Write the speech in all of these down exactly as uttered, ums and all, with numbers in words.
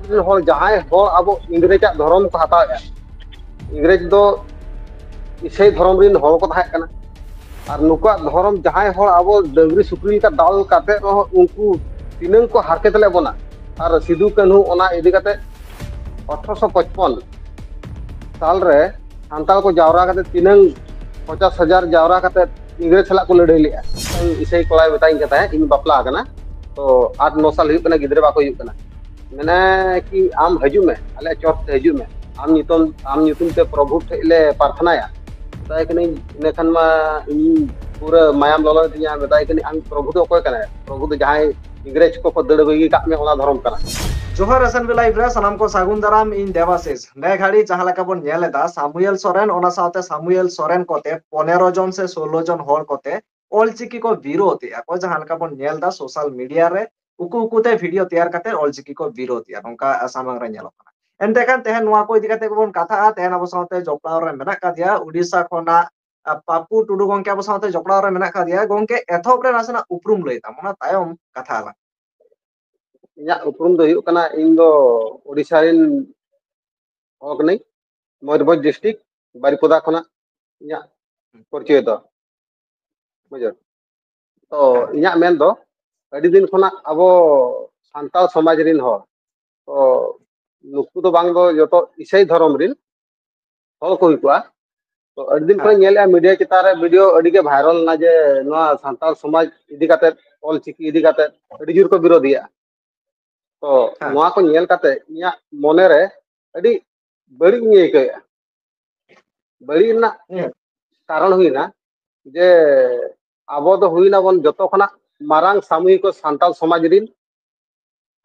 ᱨᱮᱱ ᱦᱚᱲ, ᱡᱟᱦᱟᱸᱭ ᱦᱚᱲ ᱟᱵᱚ ᱤᱝᱨᱮᱡᱽ ᱟᱜ ᱫᱷᱚᱨᱚᱢ ᱠᱚ ᱦᱟᱛᱟᱣᱮᱫᱼᱟ, ᱤᱝᱨᱮᱡᱽ ᱫᱚ ᱤᱥᱟᱹᱭ ᱫᱷᱚᱨᱚᱢ ᱨᱮᱱ ᱦᱚᱲ ᱠᱚ ᱛᱟᱦᱮᱸ ᱠᱟᱱᱟ, ᱟᱨ ᱱᱩᱠᱩᱣᱟᱜ ᱫᱷᱚᱨᱚᱢ ᱡᱟᱦᱟᱸᱭ ᱦᱚᱲ ᱟᱵᱚ ᱰᱟᱹᱝᱨᱤ ᱥᱩᱠᱨᱤ ᱞᱮᱠᱟ ᱫᱟᱞ ᱠᱟᱛᱮ ᱨᱮᱦᱚᱸ ᱩᱱᱠᱩ ᱛᱤᱱᱟᱹᱝ ᱠᱚ ᱦᱟᱨᱠᱮᱛ ᱞᱮᱫ ᱵᱚᱱᱟ, ᱟᱨ ᱥᱤᱫᱩ ᱠᱟᱹᱱᱦᱩ ᱚᱱᱟ ᱤᱫᱤ ᱠᱟᱛᱮ ᱟᱴᱷᱨᱚᱥᱚ ᱯᱚᱪᱯᱚᱱ ᱥᱟᱞ ᱨᱮ ᱥᱟᱱᱛᱟᱲ ᱠᱚ ᱡᱟᱣᱨᱟ ᱠᱟᱛᱮ ᱛᱤᱱᱟᱹᱝ ᱯᱚᱪᱟᱥ ᱦᱟᱡᱟᱨ ᱡᱟᱣᱨᱟ ᱠᱟᱛᱮ ᱤᱝᱨᱮᱡᱽ ᱥᱟᱞᱟᱜ ᱠᱚ ᱞᱟᱹᱲᱦᱟᱹᱭ ᱞᱮᱫᱼᱟ᱾ ᱤᱥᱟᱹᱭ ᱠᱚᱲᱟᱭ ᱢᱮᱛᱟᱧ ᱠᱟᱱ ᱛᱟᱦᱮᱸᱫ, ᱤᱧ ᱵᱟᱯᱞᱟ ᱟᱠᱟᱱᱟ, ᱛᱚ ᱟᱴ ᱱᱚ ᱥᱟᱞ ᱦᱩᱭᱩᱜ ᱠᱟᱱᱟ, ᱜᱤᱫᱽᱨᱟᱹ ᱵᱟᱠᱚ ᱦᱩᱭᱩᱜ ᱠᱟᱱᱟ᱾ ᱢᱮᱱᱟᱭ ᱠᱤ, "ᱟᱢ ᱦᱤᱡᱩᱜ ᱢᱮ, ᱟᱞᱮᱭᱟᱜ ᱪᱚᱴ ᱛᱮ ᱦᱤᱡᱩᱜ ᱢᱮ, ᱟᱢ ᱧᱩᱛᱩᱢ, ᱟᱢ ᱧᱩᱛᱩᱢ ᱛᱮ ᱯᱨᱚᱵᱷᱩ ᱴᱷᱮᱡ ᱞᱮ ᱯᱨᱟᱨᱛᱷᱱᱟᱭᱟ᱾" ᱢᱮᱛᱟᱭ ᱠᱟᱹᱱᱟᱹᱧ, ᱤᱱᱟᱹ ᱠᱷᱟᱱ ᱢᱟ ᱤᱧ ᱯᱩᱨᱟᱹ ᱢᱟᱭᱟᱢ ᱞᱚᱞᱚᱭᱮᱫᱤᱧᱟ᱾ ᱢᱮᱛᱟᱭ ᱠᱟᱹᱱᱟᱹᱧ, "ᱟᱢ ᱯᱨᱚᱵᱷᱩ ᱫᱚ ᱚᱠᱚᱭ ᱠᱟᱱᱟᱭ? ᱯᱨᱚᱵᱷᱩ ᱫᱚ ᱡᱟᱦᱟᱸᱭ ᱤᱝᱨᱮᱡᱽ ᱠᱚᱠᱚ ᱫᱟᱹᱲ ᱵᱟᱹᱜᱤ ᱠᱟᱜ ᱢᱮ, ᱚᱱᱟ ᱫᱷᱚᱨᱚᱢ ᱠᱟᱱᱟ᱾" ᱡᱚᱦᱟᱨ ᱮᱥ ᱮᱱ ᱵᱤ ᱞᱟᱭᱤᱵᱷ ᱨᱮ ᱥᱟᱱᱟᱢ ᱠᱚ ᱥᱟᱹᱜᱩᱱ ᱫᱟᱨᱟᱢ, ᱤᱧ ᱫᱮᱵᱟᱥᱤᱥ᱾ ᱱᱮ ᱜᱷᱟᱹᱲᱤ ᱡᱟᱦᱟᱸ ᱞᱮᱠᱟ ᱵᱚᱱ ᱧᱮᱞ ᱮᱫᱟ, ᱥᱟᱢᱩᱭᱮᱞ ᱥᱚᱨᱮᱱ, ᱚᱱᱟ ᱥᱟᱶᱛᱮ ᱥᱟᱢᱩᱭᱮᱞ ᱥᱚᱨᱮᱱ ᱠᱚᱛᱮ ᱯᱚᱱᱮᱨᱚ ᱡᱚᱱ ᱥᱮ ᱥᱳᱞᱞᱳ ᱡᱚᱱ ᱦᱚᱲ ᱠᱚᱛᱮ ᱚᱞᱪᱤᱠᱤ ᱠᱚ ᱵᱤᱨᱳᱫᱷ ᱮᱫᱼᱟ ᱠᱚ, ᱡᱟᱦᱟᱸ ᱞᱮᱠᱟ ᱵᱚᱱ ᱧᱮᱞ ᱮᱫᱟ ᱥᱳᱥᱟᱞ ᱢᱤᱰᱤᱭᱟ ᱨᱮ, ᱩᱠᱩ ᱩᱠᱩᱛᱮ ᱵᱷᱤᱰᱤᱭᱳ ᱛᱮᱭᱟᱨ ᱠᱟᱛᱮ ᱚᱞᱪᱤᱠᱤ ᱠᱚ ᱵᱤᱨᱳᱫᱷ ᱮᱫᱼᱟ, ᱱᱚᱝᱠᱟ ᱥᱟᱢᱟᱝ ᱨᱮ ᱧᱮᱞᱚᱜ ᱠᱟᱱᱟ᱾ ᱮᱱᱛᱮ ᱠᱷᱟᱱ ᱛᱮᱦᱮᱧ ᱱᱚᱣᱟ ᱠᱚ ᱤᱫᱤ ᱠᱟᱛᱮ ᱜᱮᱵᱚᱱ ᱠᱟᱛᱷᱟᱜᱼᱟ᱾ ᱛᱮᱦᱮᱧ ᱟᱵᱚ ᱥᱟᱶᱛᱮ ᱡᱚᱯᱲᱟᱣ ᱨᱮ ᱢᱮᱱᱟᱜ ᱟᱠᱟᱫᱮᱭᱟ ᱩᱰᱤᱥᱟ ᱠᱷᱚᱱᱟᱜ, ᱟ, ᱯᱟᱯᱩ ᱴᱩᱰᱩ ᱜᱚᱝᱠᱮ ᱟᱵᱚ ᱥᱟᱶᱛᱮ ᱡᱚᱯᱲᱟᱣ ᱨᱮ ᱢᱮᱱᱟᱜ ᱟᱠᱟᱫᱮᱭᱟ᱾ ᱜᱚᱝᱠᱮ, ᱮᱛᱚᱦᱚᱵ ᱨᱮ ᱱᱟᱥᱮᱱᱟᱜ ᱩᱯᱨᱩᱢ ᱞᱟᱹᱭ ᱛᱟᱢ, ᱚᱱᱟ ᱛᱟᱭᱚᱢ ᱠᱟᱛᱷᱟ ᱟᱞᱟᱝ᱾ ᱤᱧᱟᱹᱜ ᱩᱯᱨᱩᱢ ᱫᱚ ᱦᱩᱭᱩᱜ ᱠᱟᱱᱟ, ᱤᱧ ᱫᱚ ᱳᱰᱤᱥᱟ ᱨᱮᱱ ᱦᱚᱲ ᱠᱟᱹᱱᱟᱹᱧ, ᱢᱚᱭᱩᱨᱵᱷᱚᱸᱡᱽ ᱰᱤᱥᱴᱨᱤᱠᱴ, ᱵᱟᱨᱤᱯᱚᱫᱟ ᱠᱷᱚᱱᱟᱜ ᱤᱧᱟᱹᱜ ᱯᱚᱨᱤᱪᱚᱭ ᱫᱚ᱾ ᱵᱩᱡᱷᱟᱹᱣ? ᱛᱚ ᱤᱧᱟᱹᱜ ᱢᱮᱱ ᱫᱚ, ᱟᱹᱰᱤ ᱫᱤᱱ ᱠᱷᱚᱱᱟᱜ ᱟᱵᱚ ᱥᱟᱱᱛᱟᱲ ᱥᱚᱢᱟᱡᱽ ᱨᱮᱱ ᱦᱚᱲ, ᱛᱚ ᱱᱩᱠᱩ ᱫᱚ ᱵᱟᱝ ᱫᱚ ᱡᱚᱛᱚ ᱤᱥᱟᱹᱭ ᱫᱷᱚᱨᱚᱢ ᱨᱮᱱ ᱦᱚᱲ ᱠᱚ ᱦᱩᱭ ᱠᱚᱜᱼᱟ᱾ ᱛᱚ ᱟᱹᱰᱤ ᱫᱤᱱ ᱠᱷᱚᱱ ᱧᱮᱞᱮᱫᱼᱟ, ᱢᱤᱰᱤᱭᱟ ᱪᱮᱛᱟᱱ ᱨᱮ ᱵᱷᱤᱰᱤᱭᱳ ᱟᱹᱰᱤ ᱜᱮ ᱵᱷᱟᱭᱨᱟᱞ ᱮᱱᱟ ᱡᱮ ᱱᱚᱣᱟ ᱥᱟᱱᱛᱟᱲ ᱥᱚᱢᱟᱡᱽ ᱤᱫᱤ ᱠᱟᱛᱮ, ᱚᱞ ᱪᱤᱠᱤ ᱤᱫᱤ ᱠᱟᱛᱮ ᱟᱹᱰᱤ ᱡᱳᱨ ᱠᱚ ᱵᱤᱨᱳᱫᱷᱤᱭᱟ᱾ ᱛᱚ ᱱᱚᱣᱟ ᱠᱚ ᱧᱮᱞ ᱠᱟᱛᱮ ᱤᱧᱟᱹᱜ ᱢᱚᱱᱮ ᱨᱮ ᱟᱹᱰᱤ ᱵᱟᱹᱲᱤᱡ ᱤᱧ ᱟᱹᱭᱠᱟᱹᱣᱮᱫᱼᱟ᱾ ᱵᱟᱹᱲᱤᱡ ᱨᱮᱱᱟᱜ ᱠᱟᱨᱚᱱ ᱦᱩᱭᱱᱟ ᱡᱮ ᱟᱵᱚ ᱫᱚ ᱦᱩᱭᱱᱟᱵᱚᱱ ᱡᱚᱛᱚ ᱠᱷᱚᱱᱟᱜ ᱢᱟᱨᱟᱝ ᱥᱟᱢᱩᱦᱤᱠ ᱥᱟᱱᱛᱟᱲ ᱥᱚᱢᱟᱡᱽ ᱨᱤᱱ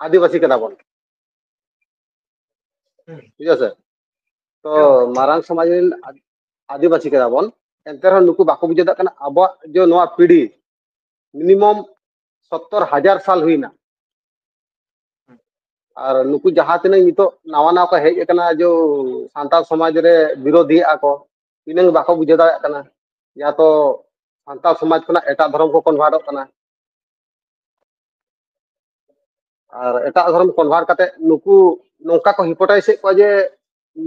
ᱟᱹᱫᱤᱵᱟᱹᱥᱤ ᱠᱟᱱᱟ ᱵᱚᱱ᱾ ᱴᱷᱤᱠ ᱟᱪᱷᱮ? ᱛᱚ ᱢᱟᱨᱟᱝ ᱥᱚᱢᱟᱡᱽ ᱨᱤᱱ ᱟᱹᱫᱤᱵᱟᱹᱥᱤ ᱠᱟᱱᱟ ᱵᱚᱱ, ᱮᱱᱛᱮ ᱨᱮᱦᱚᱸ ᱱᱩᱠᱩ ᱵᱟᱠᱚ ᱵᱩᱡᱷᱟᱹᱣ ᱫᱟᱲᱮᱭᱟᱜ ᱠᱟᱱᱟ ᱟᱵᱚᱣᱟᱜ ᱡᱮ ᱱᱚᱣᱟ ᱯᱤᱲᱦᱤ ᱢᱤᱱᱤᱢᱟᱢ ᱥᱚᱛᱛᱚᱨ ᱦᱟᱡᱟᱨ ᱥᱟᱞ ᱦᱩᱭᱱᱟ᱾ ᱟᱨ ᱱᱩᱠᱩ ᱡᱟᱦᱟᱸ ᱛᱤᱱᱟᱹᱜ ᱱᱤᱛᱚᱜ ᱱᱟᱣᱟ ᱱᱟᱣᱟ ᱠᱚ ᱦᱮᱡ ᱟᱠᱟᱱᱟ, ᱡᱮ ᱥᱟᱱᱛᱟᱲ ᱥᱚᱢᱟᱡᱽ ᱨᱮ ᱵᱤᱨᱳᱫᱷᱤᱭᱮᱫᱼᱟ ᱠᱚ, ᱤᱱᱟᱹᱝ ᱵᱟᱠᱚ ᱵᱩᱡᱷᱟᱹᱣ ᱫᱟᱲᱮᱭᱟᱜ ᱠᱟᱱᱟ᱾ ᱭᱟ ᱛᱚ ᱥᱟᱱᱛᱟᱲ ᱥᱚᱢᱟᱡᱽ ᱠᱷᱚᱱᱟᱜ ᱮᱴᱟᱜ ᱫᱷᱚᱨᱚᱢ ᱠᱚ ᱠᱚᱱᱵᱷᱟᱨᱴᱚᱜ ᱠᱟᱱᱟ᱾ ᱟᱨ ᱮᱴᱟᱜ ᱫᱷᱚᱨᱚᱢ ᱠᱚᱱᱵᱷᱟᱨᱴ ᱠᱟᱛᱮ ᱱᱩᱠᱩ ᱱᱚᱝᱠᱟ ᱠᱚ ᱦᱤᱯᱳᱴᱟᱭᱤᱡᱽ ᱮᱫ ᱠᱚᱣᱟ ᱡᱮ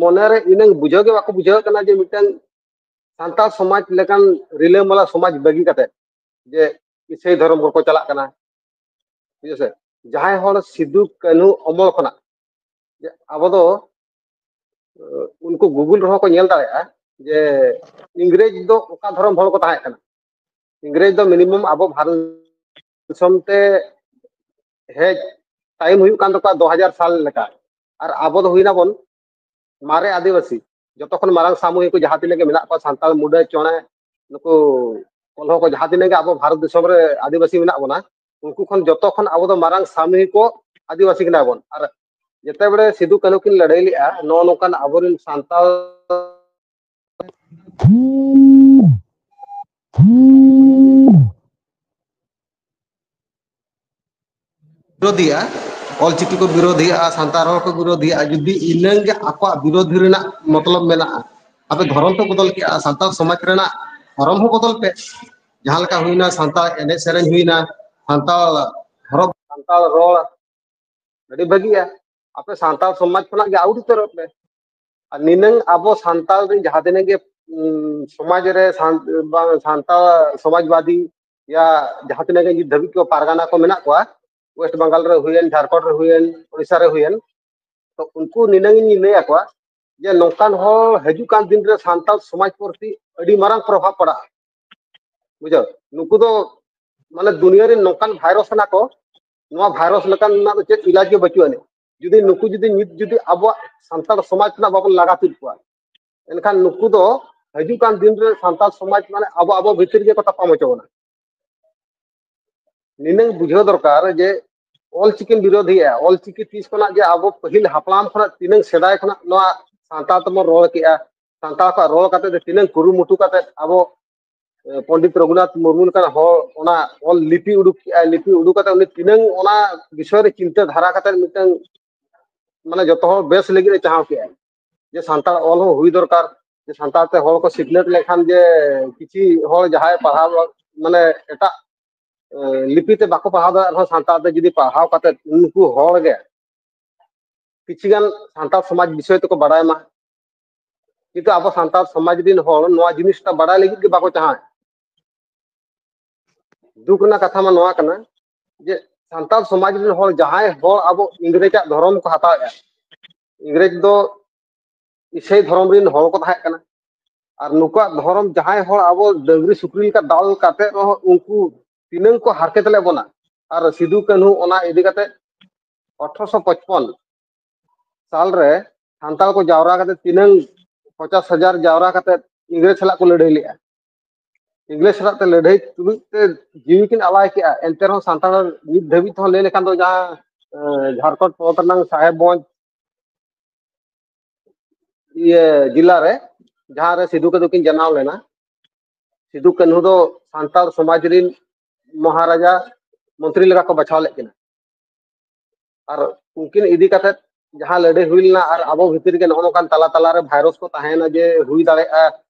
ᱢᱚᱱᱮᱨᱮ ᱤᱱᱟᱹᱝ ᱵᱩᱡᱷᱟᱹᱣ ᱜᱮ ᱵᱟᱠᱚ ᱵᱩᱡᱷᱟᱹᱣ ᱠᱟᱱᱟ ᱡᱮ ᱢᱤᱫᱴᱟᱝ ᱥᱟᱱᱛᱟᱲ ᱥᱚᱢᱟᱡᱽ ᱞᱮᱠᱟᱱ ᱨᱤᱞᱟᱹᱢᱟᱞᱟ ᱥᱚᱢᱟᱡᱽ ᱵᱟᱹᱜᱤ ᱠᱟᱛᱮ ᱡᱮ ᱤᱥᱟᱹᱭ ᱫᱷᱚᱨᱚᱢ ᱠᱚᱠᱚ ᱪᱟᱞᱟᱜ ᱠᱟᱱᱟ᱾ ᱴᱷᱤᱠ ᱟᱪᱷᱮ? ᱡᱟᱦᱟᱸᱭ ᱦᱚᱲ ᱥᱤᱫᱩ ᱠᱟᱹᱱᱦᱩ ᱚᱢᱚᱞ ᱠᱷᱚᱱᱟᱜ ᱡᱮ ᱟᱵᱚ ᱫᱚ ᱩᱱᱠᱩ ᱜᱩᱜᱩᱞ ᱨᱮᱦᱚᱸ ᱠᱚ ᱧᱮᱞ ᱫᱟᱲᱮᱭᱟᱜᱼᱟ ᱡᱮ ᱤᱝᱨᱮᱡᱽ ᱫᱚ ᱚᱠᱟ ᱫᱷᱚᱨᱚᱢ ᱦᱚᱲ ᱠᱚ ᱛᱟᱦᱮᱸ ᱠᱟᱱᱟ᱾ ᱤᱝᱨᱮᱡᱽ ᱫᱚ ᱢᱤᱱᱤᱢᱟᱢ ᱟᱵᱚ ᱵᱷᱟᱨᱚᱛ ᱫᱤᱥᱚᱢ ᱛᱮ ᱦᱮᱡ ᱴᱟᱭᱤᱢ ᱦᱩᱭᱩᱜ ᱠᱟᱱ ᱛᱟᱠᱚᱣᱟ ᱫᱩ ᱦᱟᱡᱟᱨ ᱥᱟᱞ ᱞᱮᱠᱟ᱾ ᱟᱨ ᱟᱵᱚ ᱫᱚ ᱦᱩᱭᱱᱟᱵᱚᱱ ᱢᱟᱨᱮ ᱟᱹᱫᱤᱵᱟᱹᱥᱤ᱾ ᱡᱚᱛᱚ ᱠᱷᱚᱱ ᱢᱟᱨᱟᱝ ᱥᱟᱢᱩᱦᱤ ᱠᱚ ᱡᱟᱦᱟᱸ ᱛᱤᱱᱟᱹᱜ ᱜᱮ ᱢᱮᱱᱟᱜ ᱠᱚᱣᱟ, ᱥᱟᱱᱛᱟᱲ, ᱢᱩᱰᱟᱹ, ᱪᱚᱬᱮ, ᱱᱩᱠᱩ ᱠᱚᱞᱦᱚ ᱠᱚ, ᱡᱟᱦᱟᱸ ᱛᱤᱱᱟᱹᱜ ᱜᱮ ᱟᱵᱚ ᱵᱷᱟᱨᱚᱛ ᱫᱤᱥᱚᱢ ᱨᱮ ᱟᱹᱫᱤᱵᱟᱹᱥᱤ ᱢᱮᱱᱟᱜ ᱵᱚᱱᱟ, ᱩᱱᱠᱩ ᱠᱷᱚᱱ ᱡᱚᱛᱚ ᱠᱷᱚᱱ ᱟᱵᱚ ᱫᱚ ᱢᱟᱨᱟᱝ ᱥᱟᱢᱩᱦᱤ ᱠᱚ ᱟᱹᱫᱤᱵᱟᱹᱥᱤ ᱠᱟᱱᱟ ᱵᱚᱱ᱾ ᱟᱨ ᱡᱮᱛᱮ ᱵᱮᱲᱮ ᱥᱤᱫᱩ ᱠᱟᱹᱱᱦᱩ ᱠᱤᱱ ᱞᱟᱹᱲᱦᱟᱹᱭ ᱞᱮᱜᱼᱟ, ᱱᱚᱜᱼᱚ ᱱᱚᱝᱠᱟᱱ ᱟᱵᱚᱨᱮᱱ ᱥᱟᱱᱛᱟᱲ ᱵᱤᱨᱳᱫᱷᱤᱭᱟ, ᱚᱞᱪᱤᱠᱤ ᱠᱚ ᱵᱤᱨᱳᱫᱷᱤᱭᱟ, ᱥᱟᱱᱛᱟᱲ ᱨᱚᱲ ᱠᱚ ᱵᱤᱨᱳᱫᱷᱤᱭᱟ, ᱡᱩᱫᱤ ᱤᱱᱟᱹᱝ ᱜᱮ ᱟᱠᱚᱣᱟᱜ ᱵᱤᱨᱳᱫᱷᱤ ᱨᱮᱱᱟᱜ ᱢᱚᱛᱞᱚᱵ ᱢᱮᱱᱟᱜᱼᱟ, ᱟᱯᱮ ᱫᱷᱚᱨᱚᱢ ᱯᱮ ᱵᱚᱫᱚᱞ ᱠᱮᱜᱼᱟ, ᱥᱟᱱᱛᱟᱲ ᱥᱚᱢᱟᱡᱽ ᱨᱮᱱᱟᱜ ᱫᱷᱚᱨᱚᱢ ᱦᱚᱸ ᱵᱚᱫᱚᱞ ᱯᱮ, ᱡᱟᱦᱟᱸ ᱞᱮᱠᱟ ᱦᱩᱭᱱᱟ ᱥᱟᱱᱛᱟᱲ ᱮᱱᱮᱡ ᱥᱮᱨᱮᱧ ᱦᱩᱭᱱᱟ, ᱥᱟᱱᱛᱟᱲ ᱦᱚᱨᱚᱜ ᱥᱟᱱᱛᱟᱲ ᱨᱚᱲ, ᱟᱹᱰᱤ ᱵᱷᱟᱹᱜᱤᱜᱼᱟ᱾ ᱟᱯᱮ ᱥᱟᱱᱛᱟᱲ ᱥᱚᱢᱟᱡᱽ ᱠᱷᱚᱱᱟᱜ ᱜᱮ ᱟᱣᱩᱴ ᱩᱛᱟᱹᱨᱚᱜ ᱯᱮ᱾ ᱟᱨ ᱱᱤᱱᱟᱹᱝ ᱟᱵᱚ ᱥᱟᱱᱛᱟᱲ ᱨᱮᱱ ᱡᱟᱦᱟᱸ ᱛᱤᱱᱟᱹᱜ ᱜᱮ ᱩᱸ, ᱥᱚᱢᱟᱡᱽ ᱨᱮ ᱥᱟᱱ-, ᱵᱟᱝ, ᱥᱟᱱᱛᱟᱲ ᱥᱚᱢᱟᱡᱽᱵᱟᱫᱤ ᱭᱟ ᱡᱟᱦᱟᱸ ᱛᱤᱱᱟᱹᱜ ᱜᱮ ᱱᱤᱛ ᱫᱷᱟᱹᱵᱤᱡ ᱠᱚ ᱯᱟᱨᱜᱟᱱᱟ ᱠᱚ ᱢᱮᱱᱟᱜ ᱠᱚᱣᱟ, ᱳᱭᱮᱥᱴ ᱵᱟᱝᱜᱟᱞ ᱨᱮ ᱦᱩᱭᱮᱱ, ᱡᱷᱟᱲᱠᱷᱚᱸᱰ ᱨᱮ ᱦᱩᱭᱮᱱ, ᱳᱰᱤᱥᱟ ᱨᱮ ᱦᱩᱭᱮᱱ, ᱛᱚ ᱩᱱᱠᱩ ᱱᱤᱱᱟᱹᱝ ᱤᱧ ᱞᱟᱹᱭ ᱟᱠᱚᱣᱟ ᱡᱮ ᱱᱚᱝᱠᱟᱱ ᱦᱚᱲ ᱦᱤᱡᱩᱜ ᱠᱟᱱ ᱫᱤᱱ ᱨᱮ ᱥᱟᱱᱛᱟᱲ ᱥᱚᱢᱟᱡᱽ ᱯᱨᱚᱛᱤ ᱟᱹᱰᱤ ᱢᱟᱨᱟᱝ ᱯᱨᱚᱵᱷᱟᱵᱽ ᱯᱟᱲᱟᱜᱼᱟ᱾ ᱵᱩᱡᱷᱟᱹᱣ? ᱱᱩᱠᱩ ᱫᱚ ᱢᱟᱱᱮ ᱫᱩᱱᱤᱭᱟᱹ ᱨᱮᱱ ᱱᱚᱝᱠᱟᱱ ᱵᱷᱟᱭᱨᱟᱥ ᱠᱟᱱᱟ ᱠᱚ, ᱱᱚᱣᱟ ᱵᱷᱟᱭᱨᱟᱥ ᱞᱮᱠᱟᱱ ᱨᱮᱱᱟᱜ ᱫᱚ ᱪᱮᱫ ᱤᱞᱟᱡᱽ ᱜᱮ ᱵᱟᱹᱪᱩᱜ ᱟᱹᱱᱤᱡ᱾ ᱡᱩᱫᱤ ᱱᱩᱠᱩ ᱡᱩᱫᱤ ᱱᱤᱛ ᱡᱩᱫᱤ ᱟᱵᱚᱣᱟᱜ ᱥᱟᱱᱛᱟᱲ ᱥᱚᱢᱟᱡᱽ ᱠᱷᱚᱱᱟᱜ ᱵᱟᱵᱚᱱ ᱞᱟᱜᱟ ᱛᱩᱫ ᱠᱚᱣᱟ, ᱮᱱᱠᱷᱟᱱ ᱱᱩᱠᱩ ᱫᱚ ᱦᱤᱡᱩᱜ ᱠᱟᱱ ᱫᱤᱱ ᱨᱮ ᱥᱟᱱᱛᱟᱲ ᱥᱚᱢᱟᱡᱽ ᱢᱟᱱᱮ ᱟᱵᱚ, ᱟᱵᱚ ᱵᱷᱤᱛᱤᱨ ᱜᱮᱠᱚ ᱛᱟᱯᱟᱢ ᱦᱚᱪᱚ ᱵᱚᱱᱟ᱾ ᱱᱤᱱᱟᱹᱝ ᱵᱩᱡᱷᱟᱹᱣ ᱫᱚᱨᱠᱟᱨ ᱡᱮ ᱚᱞ ᱪᱤᱠᱤᱢ ᱵᱤᱨᱳᱫᱷᱤᱭᱟ, ᱚᱞ ᱪᱤᱠᱤ ᱛᱤᱥ ᱠᱷᱚᱱᱟᱜ ᱡᱮ ᱟᱵᱚ ᱯᱟᱹᱦᱤᱞ ᱦᱟᱯᱲᱟᱢ ᱠᱷᱚᱱᱟᱜ ᱛᱤᱱᱟᱹᱝ ᱥᱮᱫᱟᱭ ᱠᱷᱚᱱᱟᱜ ᱱᱚᱣᱟ ᱥᱟᱱᱛᱟᱲ ᱛᱮᱵᱚᱱ ᱨᱚᱲ ᱠᱮᱜᱼᱟ, ᱥᱟᱱᱛᱟᱲ ᱠᱚᱣᱟᱜ ᱨᱚᱲ ᱠᱟᱛᱮ ᱡᱮ ᱛᱤᱱᱟᱹᱝ ᱠᱩᱨᱩᱢᱩᱴᱩ ᱠᱟᱛᱮ ᱟᱵᱚ, ᱮ, ᱯᱚᱱᱰᱤᱛ ᱨᱚᱜᱷᱩᱱᱟᱛᱷ ᱢᱩᱨᱢᱩ ᱞᱮᱠᱟᱱ ᱦᱚᱲ ᱚᱱᱟ ᱚᱞ ᱞᱤᱯᱤ ᱩᱰᱩᱠ ᱠᱮᱜᱼᱟᱭ, ᱞᱤᱯᱤ ᱩᱰᱩᱠ ᱠᱟᱛᱮ ᱩᱱᱤ ᱛᱤᱱᱟᱹᱝ ᱚᱱᱟ ᱵᱤᱥᱚᱭ ᱨᱮ ᱪᱤᱱᱛᱟᱹ ᱫᱷᱟᱨᱟ ᱠᱟᱛᱮ ᱢᱤᱫᱴᱟᱝ ᱢᱟᱱᱮ ᱡᱚᱛᱚ ᱦᱚᱲ ᱵᱮᱥ ᱞᱟᱹᱜᱤᱫ ᱮ ᱪᱟᱦᱟᱣ ᱠᱮᱜᱼᱟᱭ᱾ ᱡᱮ ᱥᱟᱱᱛᱟᱲ ᱚᱞ ᱦᱚᱸ ᱦᱩᱭ ᱫᱚᱨᱠᱟᱨ, ᱡᱮ ᱥᱟᱱᱛᱟᱲ ᱛᱮ ᱦᱚᱲ ᱠᱚ ᱥᱤᱠᱷᱱᱟᱹᱛ ᱞᱮᱠᱷᱟᱱ ᱡᱮ ᱠᱤᱪᱷᱤ ᱦᱚᱲ ᱡᱟᱦᱟᱸᱭ ᱯᱟᱲᱦᱟᱣ ᱢᱟᱱᱮ ᱮᱴᱟᱜ ᱞᱤᱯᱤ ᱛᱮ ᱵᱟᱠᱚ ᱯᱟᱲᱦᱟᱣ ᱫᱟᱲᱮᱭᱟᱜ ᱨᱮᱦᱚᱸ, ᱥᱟᱱᱛᱟᱲ ᱛᱮ ᱡᱩᱫᱤ ᱯᱟᱲᱦᱟᱣ ᱠᱟᱛᱮ ᱩᱱᱠᱩ ᱦᱚᱲ ᱜᱮ ᱠᱤᱪᱷᱤ ᱜᱟᱱ ᱥᱟᱱᱛᱟᱲ ᱥᱚᱢᱟᱡᱽ ᱵᱤᱥᱚᱭ ᱛᱮᱠᱚ ᱵᱟᱲᱟᱭ ᱢᱟ᱾ ᱠᱤᱱᱛᱩ ᱟᱵᱚ ᱥᱟᱱᱛᱟᱲ ᱥᱚᱢᱟᱡᱽ ᱨᱤᱱ ᱦᱚᱲ ᱱᱚᱣᱟ ᱡᱤᱱᱤᱥᱴᱟ ᱵᱟᱲᱟᱭ ᱞᱟᱹᱜᱤᱫ ᱜᱮ ᱵᱟᱠᱚ ᱪᱟᱦᱟᱣᱮᱫ᱾ ᱫᱩᱠ ᱨᱮᱱᱟᱜ ᱠᱟᱛᱷᱟ ᱢᱟ ᱱᱚᱣᱟ ᱠᱟᱱᱟ ᱡᱮ ᱥᱟᱱᱛᱟᱲ ᱥᱚᱢᱟᱡᱽ ᱨᱤᱱ ᱦᱚᱲ, ᱡᱟᱦᱟᱸᱭ ᱦᱚᱲ ᱟᱵᱚ ᱤᱝᱨᱮᱡᱟᱜ ᱫᱷᱚᱨᱚᱢ ᱠᱚ ᱦᱟᱛᱟᱣᱮᱫᱼᱟ, ᱤᱝᱨᱮᱡᱽ ᱫᱚ ᱤᱥᱟᱹᱭ ᱫᱷᱚᱨᱚᱢ ᱨᱤᱱ ᱦᱚᱲ ᱠᱚ ᱛᱟᱦᱮᱸ ᱠᱟᱱᱟ᱾ ᱟᱨ ᱱᱩᱠᱩᱣᱟᱜ ᱫᱷᱚᱨᱚᱢ, ᱡᱟᱦᱟᱸᱭ ᱦᱚᱲ ᱟᱵᱚ ᱰᱟᱹᱝᱨᱤ ᱥᱩᱠᱨᱤ ᱞᱮᱠᱟ ᱫᱟᱞ ᱠᱟᱛᱮ ᱨᱮᱦᱚᱸ ᱩᱱᱠᱩ ᱛᱤᱱᱟᱹᱝ ᱠᱚ ᱦᱟᱨᱠᱮᱛ ᱞᱮᱫ ᱵᱚᱱᱟ᱾ ᱟᱨ ᱥᱤᱫᱩ ᱠᱟᱹᱱᱦᱩ ᱚᱱᱟ ᱤᱫᱤ ᱠᱟᱛᱮ ᱟᱴᱷᱨᱚᱥᱚ ᱯᱚᱪᱯᱚᱱ ᱥᱟᱞ ᱨᱮ ᱥᱟᱱᱛᱟᱲ ᱠᱚ ᱡᱟᱣᱨᱟ ᱠᱟᱛᱮ, ᱛᱤᱱᱟᱹᱝ ᱯᱚᱪᱟᱥ ᱦᱟᱡᱟᱨ ᱡᱟᱣᱨᱟ ᱠᱟᱛᱮ ᱤᱝᱨᱮᱡᱽ ᱥᱟᱞᱟᱜ ᱠᱚ ᱞᱟᱹᱲᱦᱟᱹᱭ ᱞᱮᱫᱼᱟ᱾ ᱤᱝᱨᱮᱡᱽ ᱥᱟᱞᱟᱜ ᱛᱮ ᱞᱟᱹᱲᱦᱟᱹᱭ ᱛᱩᱞᱩᱡ ᱛᱮ ᱡᱤᱣᱤ ᱠᱤᱱ ᱟᱞᱟᱭ ᱠᱮᱫᱼᱟ᱾ ᱮᱱᱛᱮ ᱨᱮᱦᱚᱸ ᱥᱟᱱᱛᱟᱲ ᱱᱤᱛ ᱫᱷᱟᱹᱵᱤᱡ ᱛᱮᱦᱚᱸ ᱞᱟᱹᱭ ᱞᱮᱠᱷᱟᱱ ᱫᱚ ᱡᱟᱦᱟᱸ, ᱮ, ᱡᱷᱟᱲᱠᱷᱚᱸᱰ ᱯᱚᱱᱚᱛ ᱨᱮᱱᱟᱝ ᱥᱟᱦᱮᱵᱽᱜᱚᱸᱡᱽ ᱤᱭᱟᱹ ᱡᱮᱞᱟ ᱨᱮ, ᱡᱟᱦᱟᱸ ᱨᱮ ᱥᱤᱫᱩ ᱠᱟᱹᱱᱦᱩ ᱠᱤᱱ ᱡᱟᱱᱟᱢ ᱞᱮᱱᱟ, ᱥᱤᱫᱩ ᱠᱟᱹᱱᱦᱩ ᱫᱚ ᱥᱟᱱᱛᱟᱲ ᱥᱚᱢᱟᱡᱽ ᱨᱤᱱ ᱢᱚᱦᱟᱨᱟᱡᱟ ᱢᱚᱱᱛᱨᱤ ᱞᱮᱠᱟ ᱠᱚ ᱵᱟᱪᱷᱟᱣ ᱞᱮᱫ ᱠᱤᱱᱟ᱾ ᱟᱨ ᱩᱱᱠᱤᱱ ᱤᱫᱤ ᱠᱟᱛᱮ ᱡᱟᱦᱟᱸ ᱞᱟᱹᱲᱦᱟᱹᱭ ᱦᱩᱭ ᱞᱮᱱᱟ, ᱟᱨ ᱟᱵᱚ ᱵᱷᱤᱛᱤᱨ ᱨᱮᱜᱮ ᱱᱚᱜᱼᱚ ᱱᱚᱝᱠᱟᱱ ᱛᱟᱞᱟ ᱛᱟᱞᱟ ᱨᱮ ᱵᱷᱟᱭᱨᱟᱥ ᱠᱚ ᱛᱟᱦᱮᱸᱭᱮᱱᱟ ᱡᱮ ᱦᱩᱭ ᱫᱟᱲᱮᱭᱟᱜᱼᱟ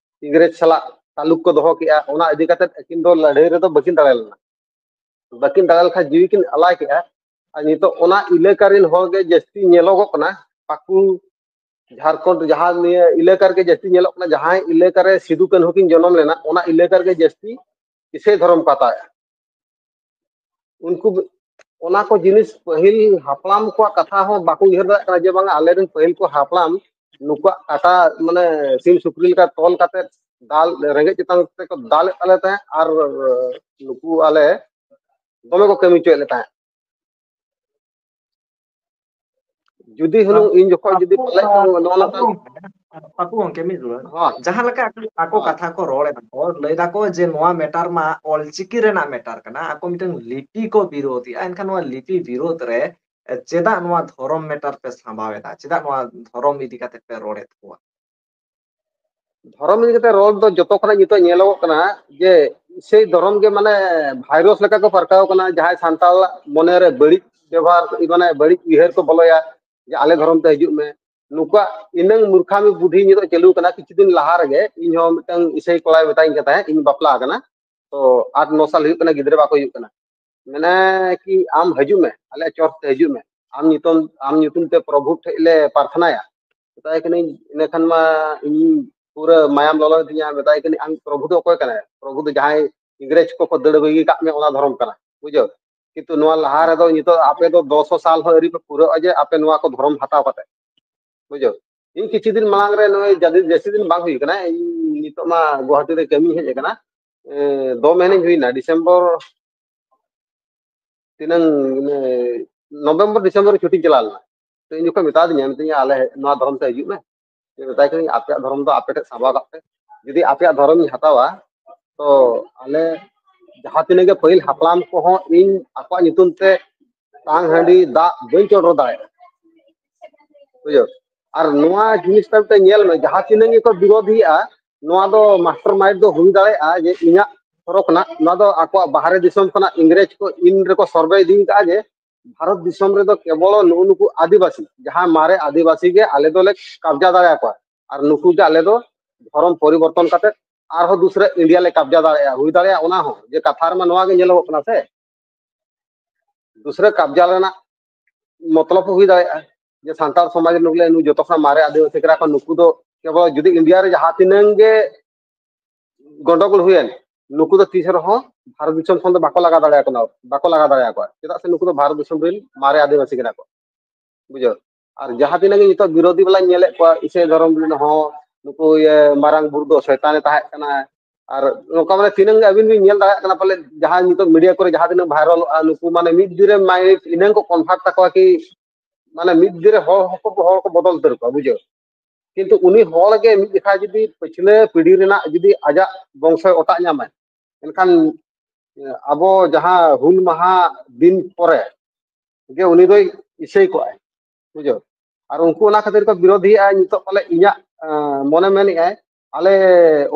ᱤᱝᱨᱮᱡᱽ ᱥᱟᱞᱟᱜ ᱛᱟᱞᱩᱠ ᱠᱚ ᱫᱚᱦᱚ ᱠᱮᱜᱼᱟ, ᱚᱱᱟ ᱤᱫᱤ ᱠᱟᱛᱮ ᱟᱹᱠᱤᱱ ᱫᱚ ᱞᱟᱹᱲᱦᱟᱹᱭ ᱨᱮᱫᱚ ᱵᱟᱹᱠᱤᱱ ᱫᱟᱲᱮ ᱞᱮᱱᱟ᱾ ᱵᱟᱹᱠᱤᱱ ᱫᱟᱲᱮ ᱞᱮᱠᱷᱟᱱ ᱡᱤᱣᱤ ᱠᱤᱱ ᱟᱞᱟᱭ ᱠᱮᱜᱼᱟ᱾ ᱟᱨ ᱱᱤᱛᱚᱜ ᱚᱱᱟ ᱮᱞᱟᱠᱟ ᱨᱮᱱ ᱦᱚᱲ ᱜᱮ ᱡᱟᱹᱥᱛᱤ ᱧᱮᱞᱚᱜᱚᱜ ᱠᱟᱱᱟ, ᱯᱟᱹᱠᱩᱲ, ᱡᱷᱟᱲᱠᱷᱚᱸᱰ, ᱡᱟᱦᱟᱸ ᱱᱤᱭᱟᱹ ᱮᱞᱟᱠᱟ ᱨᱮᱜᱮ ᱡᱟᱹᱥᱛᱤ ᱧᱮᱞᱚᱜ ᱠᱟᱱᱟ, ᱡᱟᱦᱟᱸ ᱮᱞᱟᱠᱟ ᱨᱮ ᱥᱤᱫᱩ ᱠᱟᱹᱱᱦᱩ ᱠᱤᱱ ᱡᱚᱱᱚᱢ ᱞᱮᱱᱟ, ᱚᱱᱟ ᱮᱞᱟᱠᱟ ᱨᱮᱜᱮ ᱡᱟᱹᱥᱛᱤ ᱤᱥᱟᱹᱭ ᱫᱷᱚᱨᱚᱢ ᱠᱚ ᱦᱟᱛᱟᱣᱮᱫᱼᱟ᱾ ᱩᱱᱠᱩ ᱚᱱᱟ ᱠᱚ ᱡᱤᱱᱤᱥ ᱯᱟᱹᱦᱤᱞ ᱦᱟᱯᱲᱟᱢ ᱠᱚᱣᱟᱜ ᱠᱟᱛᱷᱟ ᱦᱚᱸ ᱵᱟᱠᱚ ᱩᱭᱦᱟᱹᱨ ᱫᱟᱲᱮᱭᱟᱜ ᱠᱟᱱᱟ ᱡᱮ ᱵᱟᱝᱟ, ᱟᱞᱮᱨᱮᱱ ᱯᱟᱹᱦᱤᱞ ᱠᱚ ᱦᱟᱯᱲᱟᱢ ᱱᱩᱠᱩᱣᱟᱜ ᱠᱟᱴᱟ, ᱢᱟᱱᱮ, ᱥᱤᱢ ᱥᱩᱠᱨᱤ ᱞᱮᱠᱟ ᱛᱚᱞ ᱠᱟᱛᱮ ᱫᱟᱞ, ᱨᱮᱸᱜᱮᱡ ᱪᱮᱛᱟᱱ ᱛᱮᱠᱚ ᱫᱟᱞᱮᱫ ᱛᱟᱞᱮ ᱛᱟᱦᱮᱸᱫ ᱟᱨ ᱱᱩᱠᱩ ᱟᱞᱮ ᱫᱚᱢᱮ ᱠᱚ ᱠᱟᱹᱢᱤ ᱦᱚᱪᱚᱭᱮᱫ ᱞᱮ ᱛᱟᱦᱮᱸᱫ᱾ ᱡᱩᱫᱤ ᱦᱩᱱᱟᱹᱝ ᱤᱧ ᱡᱚᱠᱷᱚᱱ ᱡᱩᱫᱤ ᱯᱟᱞᱮ ᱠᱚ ᱱᱚᱜᱼᱚ ᱱᱚᱝᱠᱟ ᱯᱟᱹᱠᱩ ᱜᱚᱝᱠᱮ, ᱢᱤᱫ ᱨᱩᱣᱟᱹᱲ᱾ ᱦᱳᱭ᱾ ᱡᱟᱦᱟᱸ ᱞᱮᱠᱟ ᱟᱠᱚ, ᱟᱠᱚ ᱦᱳᱭ᱾ ᱠᱟᱛᱷᱟ ᱠᱚ ᱨᱚᱲ ᱮᱫᱟ ᱠᱚ, ᱞᱟᱹᱭ ᱫᱟᱠᱚ ᱡᱮ ᱱᱚᱣᱟ ᱢᱮᱴᱟᱨ ᱢᱟ ᱚᱞᱪᱤᱠᱤ ᱨᱮᱱᱟᱜ ᱢᱮᱴᱟᱨ ᱠᱟᱱᱟ, ᱟᱠᱚ ᱢᱤᱫᱴᱟᱝ ᱞᱤᱯᱤ ᱠᱚ ᱵᱤᱨᱳᱫᱷ ᱮᱫᱟ᱾ ᱮᱱᱠᱷᱟᱱ ᱱᱚᱣᱟ ᱞᱤᱯᱤ ᱵᱤᱨᱳᱫᱷ ᱨᱮ, ᱮ, ᱪᱮᱫᱟᱜ ᱱᱚᱣᱟ ᱫᱷᱚᱨᱚᱢ ᱢᱮᱴᱟᱨ ᱯᱮ ᱥᱟᱢᱵᱟᱣ ᱮᱫᱟ? ᱪᱮᱫᱟᱜ ᱱᱚᱣᱟ ᱫᱷᱚᱨᱚᱢ ᱤᱫᱤ ᱠᱟᱛᱮ ᱯᱮ ᱨᱚᱲᱮᱫ ᱠᱚᱣᱟ? ᱫᱷᱚᱨᱚᱢ ᱤᱫᱤ ᱠᱟᱛᱮ ᱨᱚᱲ ᱫᱚ ᱡᱚᱛᱚ ᱠᱷᱚᱱᱟᱜ ᱱᱤᱛᱚᱜ ᱧᱮᱞᱚᱜᱚᱜ ᱠᱟᱱᱟ ᱡᱮ ᱥᱮᱭ ᱫᱷᱚᱨᱚᱢ ᱜᱮ, ᱢᱟᱱᱮ, ᱵᱷᱟᱭᱨᱟᱥ ᱞᱮᱠᱟ ᱠᱚ ᱯᱟᱨᱠᱟᱣ ᱠᱟᱱᱟ᱾ ᱡᱟᱦᱟᱸᱭ ᱥᱟᱱᱛᱟᱲ ᱢᱚᱱᱮᱨᱮ ᱵᱟᱹᱲᱤᱡ ᱵᱮᱵᱚᱦᱟᱨ, ᱢᱟᱱᱮ, ᱵᱟᱹᱲᱤᱡ ᱩᱭᱦᱟᱹᱨ ᱠᱚ ᱵᱚᱞᱚᱭᱟ ᱡᱮ ᱟᱞᱮ ᱫᱷᱚᱨᱚᱢ ᱛᱮ ᱦᱤᱡᱩᱜ ᱢᱮ᱾ ᱱᱩᱠᱩᱣᱟᱜ ᱤᱱᱟᱹᱝ ᱢᱩᱨᱠᱷᱟᱢᱤ ᱵᱩᱫᱷᱤ ᱱᱤᱛᱚᱜ ᱪᱟᱹᱞᱩ ᱠᱟᱱᱟ᱾ ᱠᱤᱪᱷᱩ ᱫᱤᱱ ᱞᱟᱦᱟ ᱨᱮᱜᱮ ᱤᱧ ᱦᱚᱸ ᱢᱤᱫᱴᱟᱝ ᱤᱥᱟᱹᱭ ᱠᱚᱲᱟᱭ ᱢᱮᱛᱟᱧ ᱠᱟᱱ ᱛᱟᱦᱮᱸᱫ, ᱤᱧ ᱵᱟᱯᱞᱟ ᱟᱠᱟᱱᱟ, ᱛᱚ ᱟᱴ ᱱᱚ ᱥᱟᱞ ᱦᱩᱭᱩᱜ ᱠᱟᱱᱟ, ᱜᱤᱫᱽᱨᱟᱹ ᱵᱟᱠᱚ ᱦᱩᱭᱩᱜ ᱠᱟᱱᱟ᱾ ᱢᱮᱱᱟᱭ ᱠᱤ, "ᱟᱢ ᱦᱤᱡᱩᱜ ᱢᱮ, ᱟᱞᱮ ᱪᱚᱨ ᱛᱮ ᱦᱤᱡᱩᱜ ᱢᱮ, ᱟᱢ ᱧᱩᱛᱩᱢ ᱟᱢ ᱧᱩᱛᱩᱢ ᱛᱮ ᱯᱨᱚᱵᱷᱩ ᱴᱷᱮᱡ ᱞᱮ ᱯᱨᱟᱨᱛᱷᱱᱟᱭᱟ", ᱢᱮᱛᱟᱭ ᱠᱟᱹᱱᱟᱹᱧ᱾ ᱤᱱᱟᱹ ᱠᱷᱟᱱ ᱢᱟ ᱤᱧ ᱯᱩᱨᱟᱹ ᱢᱟᱭᱟᱢ ᱞᱚᱞᱚᱭᱮᱱ ᱛᱤᱧᱟ᱾ ᱢᱮᱛᱟᱭ ᱠᱟᱹᱱᱟᱹᱧ, "ᱟᱢ ᱯᱨᱚᱵᱷᱩ ᱫᱚ ᱚᱠᱚᱭ ᱠᱟᱱᱟᱭ? ᱯᱨᱚᱵᱷᱩ ᱫᱚ ᱡᱟᱦᱟᱸᱭ ᱤᱝᱨᱮᱡᱽ ᱠᱚᱠᱚ ᱫᱟᱹᱲ ᱵᱟᱹᱜᱤ ᱠᱟᱜ ᱢᱮ, ᱚᱱᱟ ᱫᱷᱚᱨᱚᱢ ᱠᱟᱱᱟ, ᱵᱩᱡᱷᱟᱹᱣ᱾ ᱠᱤᱱᱛᱩ ᱱᱚᱣᱟ ᱞᱟᱦᱟ ᱨᱮᱫᱚ ᱱᱤᱛᱚᱜ ᱟᱯᱮ ᱫᱚ ᱫᱚᱥ ᱥᱟᱞ ᱦᱚᱸ ᱟᱹᱣᱨᱤ ᱯᱮ ᱯᱩᱨᱟᱹᱜᱼᱟ ᱡᱮ ᱟᱯᱮ ᱱᱚᱣᱟ ᱠᱚ ᱫᱷᱚᱨᱚᱢ ᱦᱟᱛᱟᱣ ᱠᱟᱛᱮ", ᱵᱩᱡᱷᱟᱹᱣ᱾ ᱤᱧ ᱠᱤᱪᱷᱩ ᱫᱤᱱ ᱢᱟᱲᱟᱝ ᱨᱮ, ᱱᱚᱜᱼᱚᱭ ᱡᱟᱹᱫᱤ ᱡᱟᱹᱥᱛᱤ ᱫᱤᱱ ᱵᱟᱝ ᱦᱩᱭ ᱠᱟᱱᱟ, ᱤᱧ ᱱᱤᱛᱚᱜ ᱢᱟ ᱜᱩᱣᱟᱦᱟᱴᱤ ᱨᱮ ᱠᱟᱹᱢᱤᱧ ᱦᱮᱡ ᱟᱠᱟᱱᱟ᱾ ᱮ, ᱫᱚ ᱢᱟᱹᱦᱱᱟᱹᱧ ᱦᱩᱭᱱᱟ, ᱰᱤᱥᱮᱢᱵᱚᱨ ᱛᱤᱱᱟᱹᱝ, ᱢᱟᱱᱮ, ᱱᱚᱵᱷᱮᱢᱵᱚᱨ ᱰᱤᱥᱮᱢᱵᱚᱨ ᱪᱷᱩᱴᱤᱧ ᱪᱟᱞᱟᱣ ᱞᱮᱱᱟ᱾ ᱛᱚ ᱤᱧ ᱡᱚᱠᱷᱚᱱ ᱢᱮᱛᱟ ᱫᱤᱧᱟ, ᱢᱮᱛᱟᱹᱧᱟ, "ᱟᱞᱮ ᱱᱚᱣᱟ ᱫᱷᱚᱨᱚᱢ ᱛᱮ ᱦᱤᱡᱩᱜ ᱢᱮ", ᱢᱮᱛᱟᱭ ᱠᱟᱹᱱᱟᱹᱧ, "ᱟᱯᱮᱭᱟᱜ ᱫᱷᱚᱨᱚᱢ ᱫᱚ ᱟᱯᱮ ᱴᱷᱮᱡ ᱥᱟᱢᱵᱟᱣ ᱠᱟᱜ ᱯᱮ, ᱡᱩᱫᱤ ᱟᱯᱮᱭᱟᱜ ᱫᱷᱚᱨᱚᱢ ᱤᱧ ᱦᱟᱛᱟᱣᱟ, ᱛᱚ ᱟᱞᱮ ᱡᱟᱦᱟᱸ ᱛᱤᱱᱟᱹᱜ ᱜᱮ ᱯᱟᱹᱦᱤᱞ ᱦᱟᱯᱲᱟᱢ ᱠᱚᱦᱚᱸ ᱤᱧ ᱟᱠᱚᱣᱟᱜ ᱧᱩᱛᱩᱢ ᱛᱮ ᱛᱟᱝ ᱦᱟᱺᱰᱤ ᱫᱟᱜ ᱵᱟᱹᱧ ᱪᱚᱰᱚᱨ ᱫᱟᱲᱮᱭᱟᱜᱼᱟ", ᱵᱩᱡᱷᱟᱹᱣ᱾ ᱟᱨ ᱱᱚᱣᱟ ᱡᱤᱱᱤᱥᱴᱟ ᱢᱤᱫᱴᱮᱱ ᱧᱮᱞ ᱢᱮ, ᱡᱟᱦᱟᱸ ᱛᱤᱱᱟᱹᱜ ᱜᱮᱠᱚ ᱵᱤᱨᱳᱫᱷᱤᱭᱮᱜᱼᱟ, ᱱᱚᱣᱟ ᱫᱚ ᱢᱟᱥᱴᱟᱨ ᱢᱟᱭᱤᱱᱰ ᱫᱚ ᱦᱩᱭ ᱫᱟᱲᱮᱭᱟᱜᱼᱟ ᱡᱮ ᱤᱧᱟᱹᱜ ᱛᱚᱨᱚ ᱠᱷᱚᱱᱟᱜ, ᱱᱚᱣᱟ ᱫᱚ ᱟᱠᱚᱣᱟᱜ ᱵᱟᱦᱨᱮ ᱫᱤᱥᱚᱢ ᱠᱷᱚᱱᱟᱜ ᱤᱝᱨᱮᱡᱽ ᱠᱚ ᱤᱱ ᱨᱮᱠᱚ ᱥᱚᱨᱵᱷᱮ ᱤᱫᱤ ᱠᱟᱜᱼᱟ ᱡᱮ ᱵᱷᱟᱨᱚᱛ ᱫᱤᱥᱚᱢ ᱨᱮᱫᱚ ᱠᱮᱵᱚᱞ ᱱᱩᱜᱼᱩ ᱱᱩᱠᱩ ᱟᱹᱫᱤᱵᱟᱹᱥᱤ, ᱡᱟᱦᱟᱸ ᱢᱟᱨᱮ ᱟᱹᱫᱤᱵᱟᱹᱥᱤ ᱜᱮ ᱟᱞᱮ ᱫᱚᱞᱮ ᱠᱟᱵᱽᱡᱟ ᱫᱟᱲᱮᱭᱟᱠᱚᱣᱟ, ᱟᱨ ᱱᱩᱠᱩ ᱜᱮ ᱟᱞᱮ ᱫᱚ ᱫᱷᱚᱨᱚᱢ ᱯᱚᱨᱤᱵᱚᱨᱛᱚᱱ ᱠᱟᱛᱮ ᱟᱨᱦᱚᱸ ᱫᱩᱥᱨᱟ ᱤᱱᱰᱤᱭᱟ ᱞᱮ ᱠᱟᱵᱽᱡᱟ ᱫᱟᱲᱮᱭᱟᱜᱼᱟ᱾ ᱦᱩᱭ ᱫᱟᱲᱮᱭᱟᱜᱼᱟ, ᱚᱱᱟ ᱦᱚᱸ ᱡᱮ ᱠᱟᱛᱷᱟ ᱨᱮᱢᱟ ᱱᱚᱣᱟ ᱜᱮ ᱧᱮᱞᱚᱜᱚᱜ ᱠᱟᱱᱟ ᱥᱮ, ᱫᱩᱥᱨᱟ ᱠᱟᱵᱽᱡᱟ ᱨᱮᱱᱟᱜ ᱢᱚᱛᱞᱚᱵ ᱦᱚᱸ ᱦᱩᱭ ᱫᱟᱲᱮᱭᱟᱜᱼᱟ ᱡᱮ ᱥᱟᱱᱛᱟᱲ ᱥᱚᱢᱟᱡᱽ ᱨᱮ ᱱᱩᱠᱩ ᱞᱮ, ᱱᱩᱠᱩ ᱡᱚᱛᱚ ᱠᱷᱚᱱᱟᱜ ᱢᱟᱨᱮ ᱟᱹᱫᱤᱵᱟᱹᱥᱤ ᱠᱟᱱᱟ ᱠᱚ, ᱱᱩᱠᱩ ᱫᱚ ᱠᱮᱵᱚᱞ ᱡᱩᱫᱤ ᱤᱱᱰᱤᱭᱟ ᱨᱮ ᱡᱟᱦᱟᱸ ᱛᱤᱱᱟᱹᱝ ᱜᱮ ᱜᱚᱱᱰᱚᱜᱳᱞ ᱦᱩᱭᱮᱱ, ᱱᱩᱠᱩ ᱫᱚ ᱛᱤᱥ ᱨᱮᱦᱚᱸ ᱵᱷᱟᱨᱚᱛ ᱫᱤᱥᱚᱢ ᱠᱷᱚᱱ ᱫᱚ ᱵᱟᱠᱚ ᱞᱟᱜᱟ ᱫᱟᱲᱮᱭᱟᱠᱚ ᱠᱟᱱᱟ, ᱵᱟᱠᱚ ᱞᱟᱜᱟ ᱫᱟᱲᱮᱭᱟᱠᱚᱣᱟ᱾ ᱪᱮᱫᱟᱜ ᱥᱮ ᱱᱩᱠᱩ ᱫᱚ ᱵᱷᱟᱨᱚᱛ ᱫᱤᱥᱚᱢ ᱨᱮᱱ ᱢᱟᱨᱮ ᱟᱹᱫᱤᱵᱟᱹᱥᱤ ᱠᱟᱱᱟ ᱠᱚ, ᱵᱩᱡᱷᱟᱹᱣ᱾ ᱟᱨ ᱡᱟᱦᱟᱸ ᱛᱤᱱᱟᱹᱜ ᱜᱮ ᱱᱤᱛᱚᱜ ᱵᱤᱨᱳᱫᱷᱤ ᱵᱟᱞᱟᱧ ᱧᱮᱞᱮᱫ ᱠᱚᱣᱟ, ᱤᱥᱟᱹᱭ ᱫᱷᱚᱨᱚᱢ ᱨᱮᱱ ᱦᱚᱸ, ᱱᱩᱠᱩ ᱤᱭᱟᱹ ᱢᱟᱨᱟᱝ ᱵᱩᱨᱩ ᱫᱚ ᱥᱚᱭᱛᱟᱱᱮ ᱛᱟᱦᱮᱸ ᱠᱟᱱᱟ, ᱟᱨ ᱱᱚᱝᱠᱟ ᱢᱟᱱᱮ ᱛᱤᱱᱟᱹᱝ ᱜᱮ ᱟᱹᱵᱤᱱ ᱵᱤᱱ ᱧᱮᱞ ᱫᱟᱲᱮᱭᱟᱜ ᱠᱟᱱᱟ, ᱯᱟᱞᱮ ᱡᱟᱦᱟᱸ ᱱᱤᱛᱚᱜ ᱢᱤᱰᱤᱭᱟ ᱠᱚᱨᱮ ᱡᱟᱦᱟᱸ ᱛᱤᱱᱟᱹᱜ ᱵᱷᱟᱭᱨᱟᱞᱚᱜᱼᱟ, ᱱᱩᱠᱩ ᱢᱟᱱᱮ ᱢᱤᱫ ᱫᱤᱱ ᱨᱮ ᱢᱟᱭᱤᱱᱰ ᱤᱱᱟᱹᱝ ᱠᱚ ᱠᱚᱱᱵᱷᱟᱨᱴ ᱛᱟᱠᱚᱣᱟ ᱠᱤ, ᱢᱟᱱᱮ ᱢᱤᱫ ᱫᱤᱱ ᱨᱮ ᱦᱚᱲ ᱦᱚᱸᱠᱚ, ᱦᱚᱲ ᱠᱚ ᱵᱚᱫᱚᱞ ᱩᱛᱟᱹᱨ ᱠᱚᱣᱟ, ᱵᱩᱡᱷᱟᱹᱣ᱾ ᱠᱤᱱᱛᱩ ᱩᱱᱤ ᱦᱚᱲ ᱜᱮ ᱢᱤᱫ ᱡᱚᱠᱷᱟ ᱡᱩᱫᱤ ᱯᱟᱹᱪᱷᱞᱟᱹ ᱯᱤᱲᱦᱤ ᱨᱮᱱᱟᱜ ᱡᱩᱫᱤ ᱟᱡᱟᱜ ᱵᱚᱝᱥᱚᱭ ᱚᱴᱟᱜ ᱧᱟᱢᱟᱭ, ᱮᱱᱠᱷᱟᱱ ᱟᱵᱚ ᱡᱟᱦᱟᱸ ᱦᱩᱞ ᱢᱟᱦᱟ ᱫᱤᱱ ᱯᱚᱨᱮ ᱜᱮ ᱩᱱᱤ ᱫᱚᱭ ᱤᱥᱟᱹᱭ ᱠᱚᱜᱼᱟᱭ, ᱵᱩᱡᱷᱟᱹᱣ᱾ ᱟᱨ ᱩᱱᱠᱩ ᱚᱱᱟ ᱠᱷᱟᱹᱛᱤᱨ ᱠᱚ ᱵᱤᱨᱳᱫᱷᱤᱭᱮᱜᱼᱟ᱾ ᱱᱤᱛᱚᱜ ᱯᱟᱞᱮ ᱤᱧᱟᱹᱜ, ᱟᱸ, ᱢᱚᱱᱮ ᱢᱮᱱᱮᱜᱼᱟᱭ, ᱟᱞᱮ